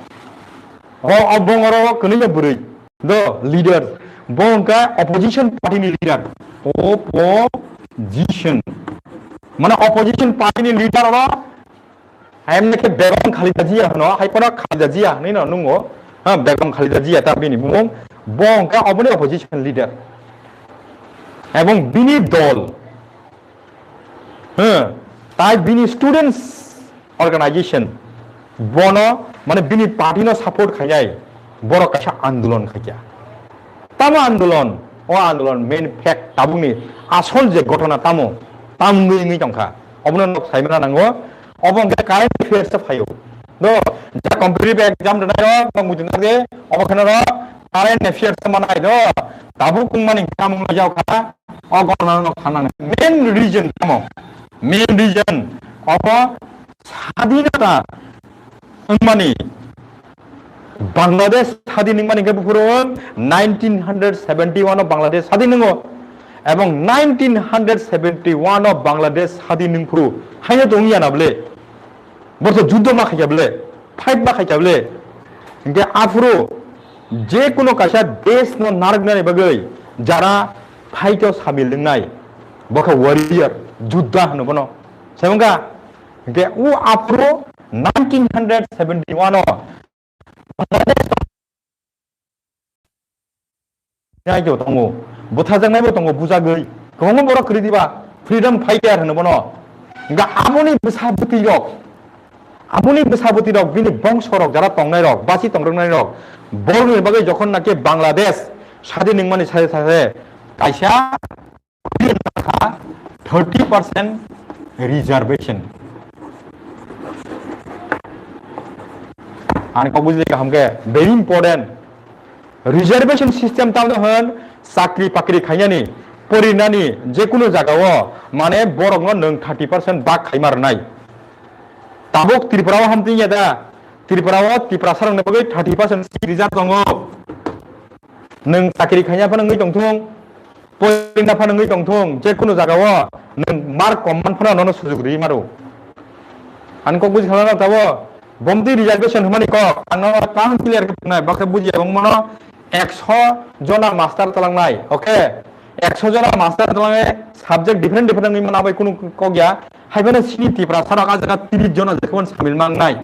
O, o bongoro kwnwi no bwrwi. Do, leader. Bo wngkha opposition party ni leader. Opposition. Mane opposition party ni leader oro Emne khe Begum Khaleda Zia hwno, hai phano Khaleda Zia hwnwi no nungo. Ha, Begum Khaleda Zia ta bini bumung. Bo wngkha oboni opposition leader. Ebong bini dol, ha, tai bini students organization bono, mane, bini party no support khainai borok kaisa andolon khaikha. Tamo andolon, o andolon main fact tabukni asol je ghotona tamo, tamo wngwi wngwi tongkha. Obono nok saimana nango, obo hwnkhe current affairs o phaio. Do, ja competitive exam rwnaio, nok muitu nang de, obo kheno ro current affairs o manai do, tabuk wngmani tamo wnglaijak kha, o ghotona nok thangnani. Main reason tamo, main reason obo sadinata wngmani Bangladesh sadin wngmani hwnkhe buphuru nineteen hundred seventy one o Bangladesh sadin wngo. Ebong nineteen hundred seventy one o Bangladesh sadin wngphuru haino tong ya na bwle? Borok juddo ma khaikha bwle? Fight ma khaikha bwle? Hwnkhe aphuru je kuno kaisa desh no narwknani bagwi jara fight o samil wngnai, bo khe warrior, judda hwno bono. Sai wngkha? Hwnkhe o aphuru nineteen hundred seventy one o Nai bo tongo, butharjaknai bo tongo, bujagwi. Kwbangma borok kwrwi diba, freedom fighter hwno bono. Hwnkhe aboni bwsa bwtwi rok, aboni bwsa bwtwi rok, bini bongso rok, jara tongnai rok, basi tongroknai rok, borokni bagwi jokhon naki Bangladesh sadin wngmani sade sade kaisa thirty percent reservation. Ani kok bujile kaham khe, very important. Reservation system tamo hwn, chakri pakri khainani, porinani, jekunu jagao, mane borokno nwng thirty percent bak khaima rwnai. Tabuk Tripura o hamtwing ya da, Tripura o Tiprasa rokni bagwi thirty percent seat reserve tongo. Nwng chakri khaina phano wngwi tongthung, poina phano wngwi tongthung, je kunu jagao nwng mark kom man phano nono sujuk rwi maro. Ani kok buji khala tabo, bomti reservation hwnmani kok, ang nono kaham clear khe phrwngnai, bakhe bujiya wng mano, ekso jona master talangnai, okay? Ekso jona master talangnai, subject different different wngwi mano, abai kunu kok ya, hai phano sini Tiprasa rok ah jaga tris jona jekhobon samil mangnai.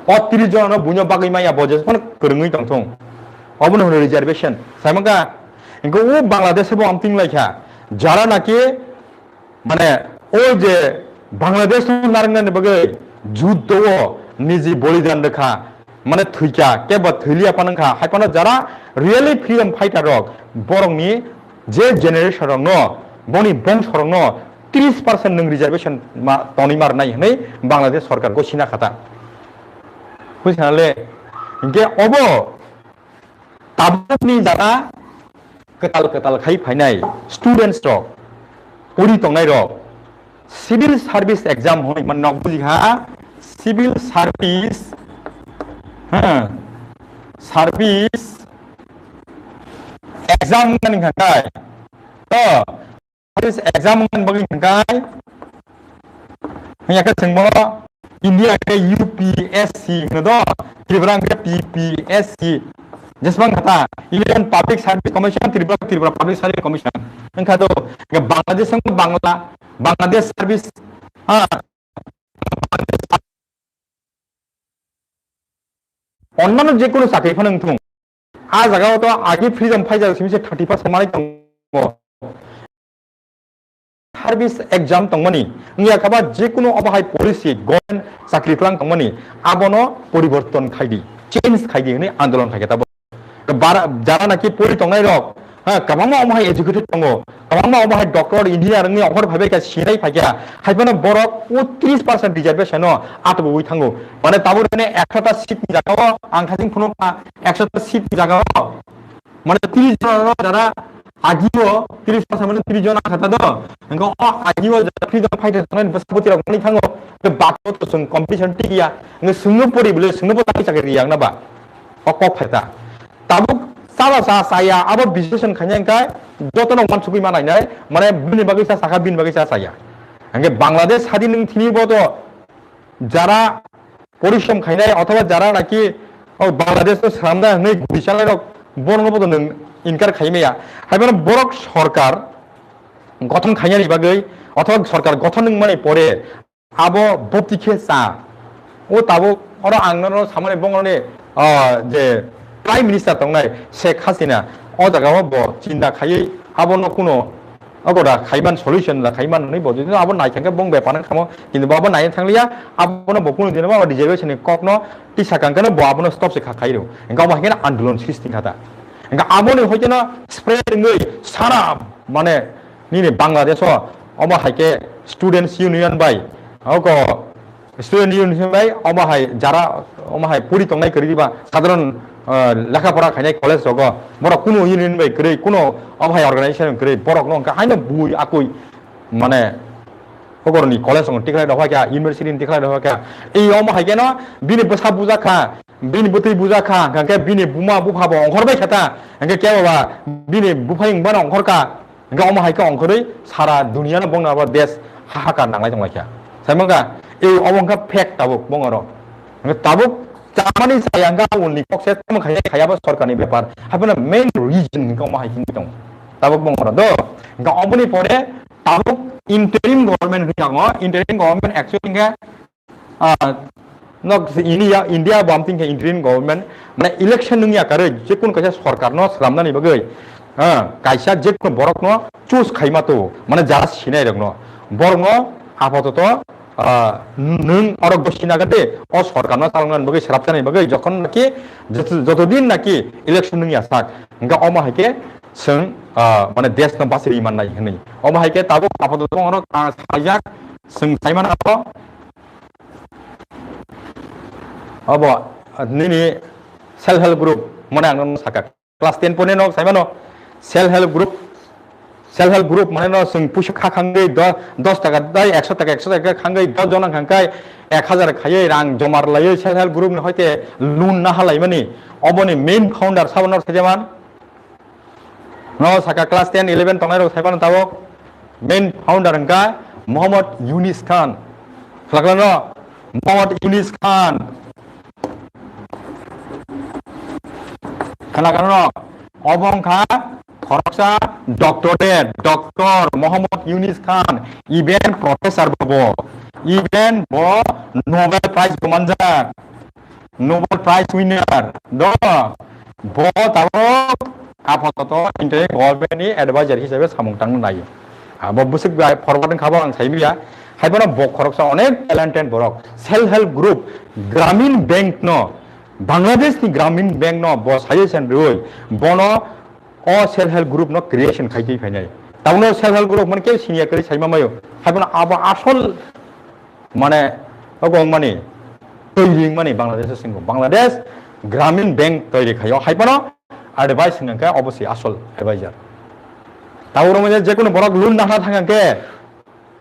O tris jona no buino bagwi maya bo jephano kwrwngwi tongthung. Obono hwno reservation. Saimaka, hwnkhe o Bangladesh bo amting laikha. Jara naki, mane, o je Bangladesh no narwknani bagwi juddo o niji bolidan rwkha, mane thwikha, kebo thwiliya phano wngkha, hai phano jara really freedom fighter rok, borokni je generation rokno, boni bongso rokno tris percent nwng reservation ma, tonwi ma rwnai hwnwi Bangladesh sorkar gosina khata. Buji khana le, hwnkhe obo tabukni jara kwtal kwtal khai phainai students rok, pori tongnai rok civil service exam hoi man nok buji ha, civil service, ha, service exam wngmani hwnka khe, to, police exam wngmani bagwi hwnka khe, hwnka khe chwngbo India khe U P S C hwno do, Tripura hwnkhe P P S C, jesbang kha ta, Indian Public Service Commission, Tripura, Tripura Public Service Commission. Wngkha to, Bangladesh wngkha Bangla, Bangladesh Service, ha, onnano je kunu chakri phano wngthung. A jagao to agi freedom phaijak simi se thirty percent manwi tongo. Service exam tongmani, wngya kha ba je kunu obo hai policy government chakri phlang tongmani, abono poriborton khaidi, change khaidi hwnwi andolon khaikha tabuk. Bara-, jara naki pori tongnai rok, ha, kwbangma omo hai educated tongo, kwbangma omo hai doctor, engineer wngwi okhor phaibai kha, sinai phaikha, haiphano borok o tris percent reservation no atubui thango. Mane tabuk rene ekshota seat ni jagao ang khajing phunukha, ekshota seat ni jagao mane tris jon jara agio, tris percent mane tris jon kha ta do. Engko o agio jara freedom fighter tongnai bwsa bwtwi rok mani thango, ke bato to chwng competition tigiya, nge sungno pori bole sungno bo chakri chakri riya na ba. O kok phaita. Tabuk chaba cha chaya abo বিশ্লেষণ khaina hwnkhe jotono uansugwi ma nainai, mane bini bagwi cha sakha, bini bagwi cha chaya. Hwnkhe Bangladesh sadi nwng thini bo to jara porishrom khainai othoba jara naki o Bangladesh no sramda hwnwi guri chanai rok borokno bo to nwng inkar khai maya. Haiphano borok sorkar gothon khainani bagwi othoba sorkar gothon wngmani pore abo bopti khe cha. O tabuk oro ang nono samani bongoroni, ah, je Prime Minister tongnai Sheikh Hasina, o jaga o bo chinta khaiwi abono kuno ogoda khaiman solution la khaiman hwnwi bo jodi abo nai thangkhe bong bepar wng khamo, kintu bo abo nai thanglia, abono bo kuno dino bo reservation ni kokno tisa kangkhe bo abono stop se kha khairo. Engkha omo hai khe andolon srishti kha ta. Engkha aboni hoikeno spread wngwi sara mane nini Bangladesh o omo hai khe Students Union bai, oko Student Union bai omo hai jara omo hai puri tongnai kwrwi ba sadharon, ah, lekha pora khainai college rogo borok kuno union bai kwrwi kuno omo hai organization kwrwi borok no hwnkha haino bui akui mane hogorni college rok tikhlai rok kha university ni tikhlai rok kha ei omo hai khe no bini bwsa buja kha bini bwtwi buja kha hwnkha khe bini buma bupha bo ongkhor bai kha ta hwnkha khe ba bini buphai wng bano ongkhor kha. Hingke omo hai khe ongkhorwi sara duniya no bongni abo desh hahakar nanglai tonglaikha. Saimangkha, e omo wngkha fact tabuk bongorok. Hingke tabuk chamani chaya hingke abo ni kok se tamo khai khaya bo sorkar ni bepar. Haibano main reason hingke omo hai hingke tongo. Tabuk bongorok do. Hingke oboni pore tabuk interim government hingke tongo. Interim government actually hingke ah, nok India, India bo amtwing khe interim government, mane election nung ya karwi, je kun kaisa sorkar no slamnani bagwi, ah, kaisa je kun borok no choose khaima to, mane jara sinai rok no, borok no apato to, ah, nung orok bo sina gade, o sorkar no chaloknani bagwi, srapnani bagwi, jokhon naki, joto, joto din naki election nung ya sak, hingke omo hai khe chwng, ah, mane desh no bachwi mannai hinwi. Omo hai khe tabuk apato to orok, ah, sajak, chwng saimano abo, Obo, nini self help group, mane ang nono saka. Class ten pore no saimano, self help group, self help group mane no chwng puisa kha khangwi do-, dos taka dai, ekso taka, ekso taka khangwi dos jona khangkai ek hazar khaiwi rang joma rwlaiwi self help group ni hoite loan na halaimani. Oboni main founder sabo no saijaman. No saka class ten, eleven tongnai rok saimano tabok. Main founder hingka Mohammad Yunis Khan. Khlaklano Mohammad Yunis Khan. Khlaklano obo wngkha khoroksa doctorate, Doctor Mohammad Yunis Khan, even professor bobo, even bo Nobel Prize bo manjak. Nobel Prize winner do bo tabok apato interim government ni advisor hisabe samung tangna naio. Abo bwswk bai forward wngkha bo ang saimanya. Haibono bo khoroksa onek talented borok self help group Gramin Bank no, Bangladesh ni Gramin Bank no bo suggestion rwi bono o self help group no creation khai twi phainai. Tabukno self help group mane kebo siniya kwrwi saima maio. Haibono abo asol mane, ogo wngmani, toiri wngmani Bangladesh o singo. Bangladesh Gramin Bank toiri khaio. Haibono advice hwnkha khe obo se asol advisor. Tabuk rok je, je kono borok loan nahna thang khe,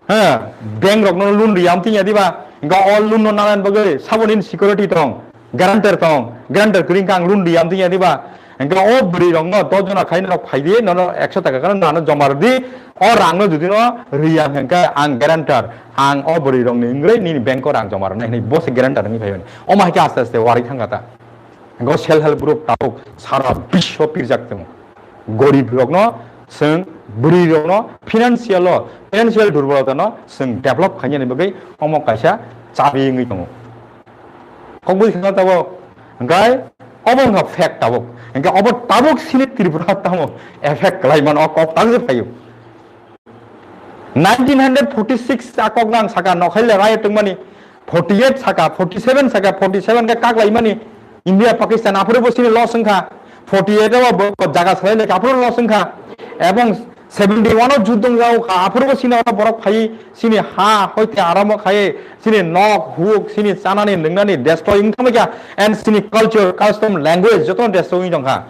ha, bank rok no loan riyam tin ya diba? Ga o loan no nana bagwi saboni security tong, guarantor tong, guarantor kwrwi kha ang loan riyam tin ya diba? Ga o bwrwi rok no dos jona khai norok phai di, nono ekso taka khe nano joma rw di, o rang no jodi no riyam hwnkhe ang guarantor, ang o bwrwi rok ni wngwi nini bank o rang joma rwnai hinwi bo se guarantor wngwi phai mani. Omo hai khe aste aste warwi thang kha ta. Go self help group tabuk sara biswo pirjak tongo. Gorib rokno chwng, bwrwi rokno financial o, financial durbolota no chwng develop khainani bagwi omo kaisa chabi wngwi tongo. Kok bui khna tabuk, hwnkhe obo wngkha fact tabuk. Hwnkhe obo tabuk sini Tripura tamo effect khlai mano, o kok tang se phaio. Nineteen hundred forty six a kok nang saka nokhai le riot tongmani, forty eight saka, forty seven saka, forty seven khe kaklaimani India Pakistan aphuru bo sini loss wngkha, forty eight o bo jaga salai le aphuru loss wngkha, ebong seventy one o juddo wngkha aphuru bo sini oro borok phai sini ha hoite aramo khai sini nok huk sini chanani nwngnani destroy wngkha and sini culture, custom, language jotono destroy wngwi tongkha.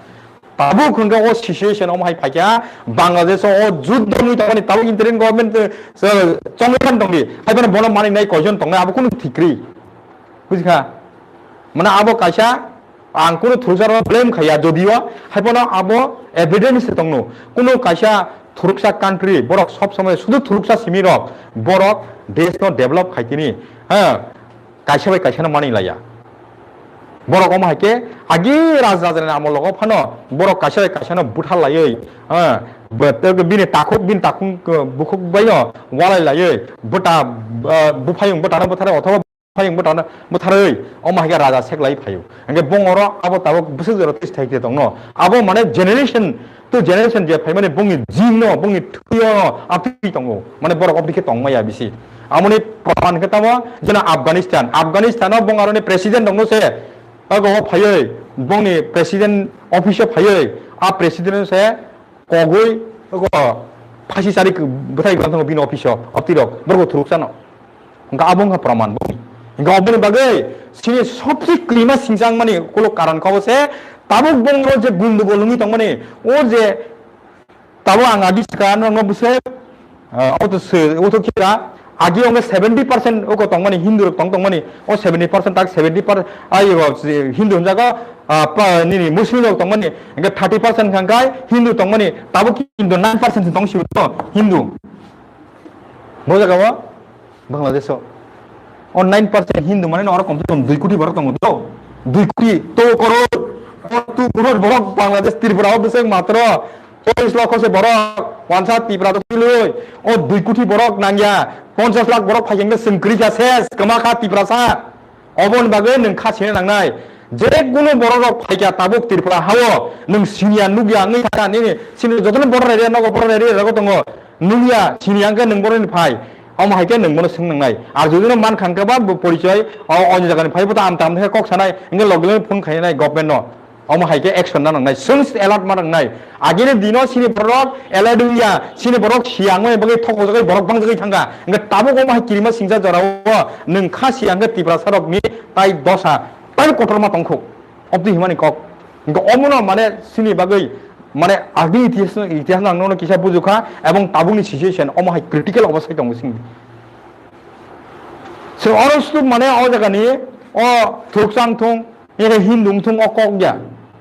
Tabuk hwnkhe o situation omo hai phaikha, Bangladesh o juddo wngwi tongmani, tabuk interim government, eh, chongwi phan tongdi. Haiphano bono maninai koijon tongnai, abo kunu thik kwrwi. Bujikha? Mane abo kaisa, ang kunu thuruksa rok blame khaiya, jodio haiphano abo evidence se tongno. Kunu kaisa thuruksa country, borok sob somoi sudu thuruksa simi rok, borok desh no develop khaitini. Ha? Kaisa bai kaisa no mani laiya. Borok omo hai khe agi raja raja ni amol logo phano borok kaisa bai kaisa no buthar laiwi, ha, bo-, bini takhuk, bini takhuk, eh, bukhuk bai no walai laiwi bwta, eh, buphayung bwta no butharwi othoba buphayung bwta no butharwi omo hai khe raja sek lai phaio. Hingkhe bongoro abo tabuk bwswk jora twis thai khe tongno. Abo mane generation to generation je phaimani bongni jing no, bongni thwi no amtwi tongo. Mane borok obdi khe tongmaya bisi. Amoni proman khe tamo jena Afghanistan. Afghanistan o bong aroni president rokno se ogo o phaioi bongni president office o phaioi a president se kogoi ogo phasi chari bwthai bwthang bini office o obdi rok borok thuruk sano. Hingke abo wngkha proman boni. Hingke oboni bagwi sini sobse kwlima singjak mani ukulok karon kabo se tabuk bongro je gundugol wngwi tongmani o je Tabuk ang adi saka norokno bwswk, ah, auto se, auto kira, agi onge seventy percent oko tongmani Hindu rok tong tongmani, o seventy percent tak seventy per, ayo, si, Hindu hwnjago, ah, pa, nini Muslim rok tongmani, hingke thirty percent hwnka hingke Hindu tongmani, tabuk kintu nine percent se tong si Hindu. Bo jaga o? Bangladesh o. O nine percent Hindu mane no oro kom se kom dui koti borok tongo to. Dui koti, to koror. O two koror borok Bangladesh, Tripura o bwswk matro cholish lokho se borok. Wansa Tripura to twiwi. O dui koti borok nangya. Ponchash lakh borok phaikhe chwng kwrwi kha ses, kwma kha Tiprasa. Oboni bagwi nwng kha sina nangnai. Je kunu borok rok phaikha tabuk Tripura hao, nwng siniya nukya wngwi thangkha nini, sini jotono borok raiya nogo borok raiya jago tongo. Nukya siniya wngkhe nwng borokni phai. Omo hai khe nwng bono swng nangnai. Ar jodi no man kha hwnkhe ba bo porichoi, o, onyo jagani phai bo ta amta amta khe kok sanai, hwnkhe loge loge phone khainai government no. Omo hai khe action na nangnai, chwng alert ma nangnai. Agini dino sini borok alert wngya, sini borok siyang wngya bagwi thokjagwi borok bangjagwi thangkha. Hwnkhe tabuk omo hai kirima singsa jorao nwng kha siyang khe Tiprasa rokni tai dosa, tai kotorma tongkhu. Obdi himani kok. Hwnkhe omono mane sini bagwi mane agini itihas, itihas no ang nono kisa bujukha ebong tabukni situation omo hai critical obosthai tongo sini. So oro sudu mane o jagani o thukchang thung Ere Hindu wngthung o kok ya.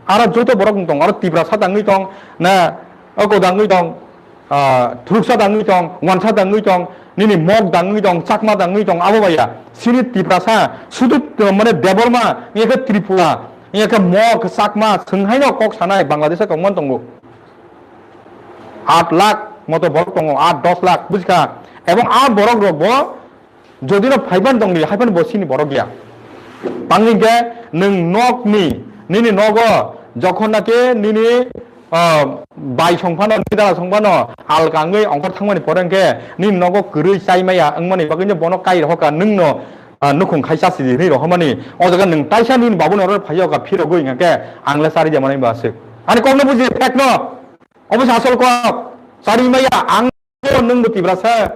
Aro joto borok wngtong, aro Tiprasa tangwi tong, na, o kodangwi tong, ah, Thuruksa tangwi tong, Wansa tangwi tong, nini Mok tangwi tong, Chakma tangwi tong, abo baya. Sini Tiprasa, sudu, eh, mane Debbarma, eke Tripura, eke Mok, Chakma, swnghaino kok sanai Bangladesh o tongmani tongo. Aat lakh moto borok tongo, aat dos lakh, bujikha. Ebong a borok rok bo Jodi no phaiban tongdi, haiphano bo sini borok ya. Tangwi khe nwng nokni, nini nogo jokhon naki nini, ah, bai songphano, nini dala songphano, alka wngwi ongkhor thangmani pore hwnkhe nini nogo kwrwi chai maya wngmani bagwino bono kai rohoka nwngno, ah, nukhung khai chasi di hwnwi rohormani. O jaga nwng taisa nini babuno oro phaiyoka phirogwi hwnkhe ang le chari de manwi bo aswk. Ani kokno buji phekno. Obo se asol kok. Chari maya ang nwng bo Tiprasa.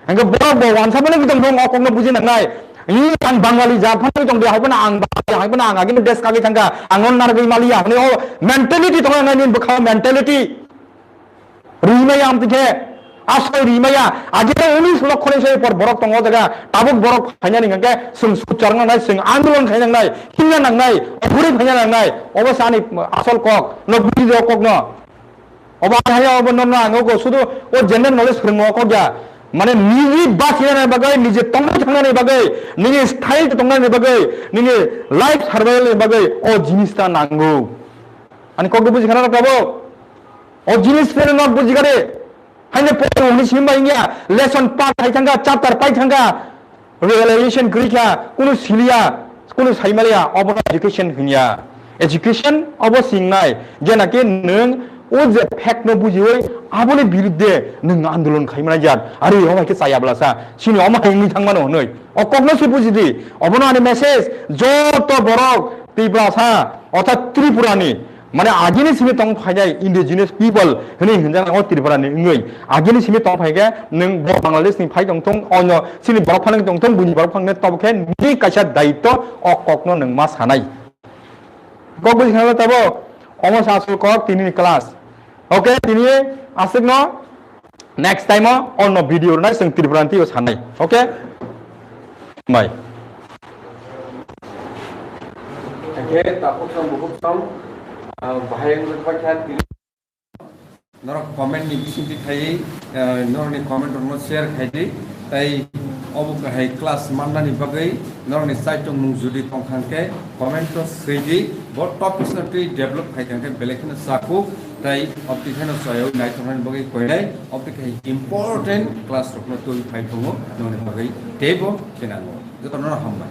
Hingke borok bo wansa mani kitong thung o kokno buji nangnai. Ih, ang Bangali jat phano tong de, hai phano ang Bangali, hai phano ang agini desh kagwi thangkha. Ang non nargwi maliya, hwnwi o mentality tong nangnai nini bwkha mentality. Rimaya amtwi khe asol rimaya. Agero unis lokho ni soi por borok tongo jaga. Tabuk borok phainani hwnkhe chwng suchar nangnai, chwng andolon khai nangnai, himna nangnai, ophuri phaina nangnai. Obo se ani asol kok. No bujidi o kok no. Obo ang haya obo no, no ang ogo sudu o general knowledge phwrwngmo kok ya. Mane niji bachina ni bagwi, niji tongwi thangnani bagwi, nini style tongna ni bagwi, nini life survival ni bagwi o jinis ta nango. Ani kok do buji khana rok abo. O jinis pheno nok buji gade. Haino pore hwnwi simi bai wngya, lesson pass khai thangkha, chapter pai thangkha, realization kwrwi kha, kunu siliya, kunu saimaliya, obono education hwnya. Education obo singnai, je naki nwng o je fact no bujiwi aboni birudde nwng andolon khaimani jat, ari omo hai khe chaya blasa, chini omo hai wngwi thangmano hwnwi. O kokno se bujidi, obono ani message, joto borok Tiprasa, orthat Tripurani, mane agini simi tong phainai indigenous people hwnwi hinjak o Tripurani wngwi. Agini simi tong phaikhe nwng bo Bangladesh ni phai tongthung, onyo chini borok phano tongthung, buini borok phano tobo khe nini kaisa daitto o kokno nwng ma sanai. Kok buji khana tabo, omo sa asol kok tini ni class. Okay, tini aswkno next time o onno video rwnai chwng Tripura ni twi o sanai. Okay? Bye. Hake takhuk sam bukhuk sam, ah, bahai wngwi kha tini. Norok comment ni bisingtwi khaiwi, ah, norokni comment rokno share khaidi. Tai obo kahai class mannani bagwi norokni chaichomung jodi tongkha hwnkhe comment o swidi. Bo topics no twi develop khai kha hwnkhe belai kheno chakhuk tai opti kheno choyawi naithoknani bagwi koinai opti khai important class rokno twi phai tongo noni bagwi teibo thinango. Jotono hambai.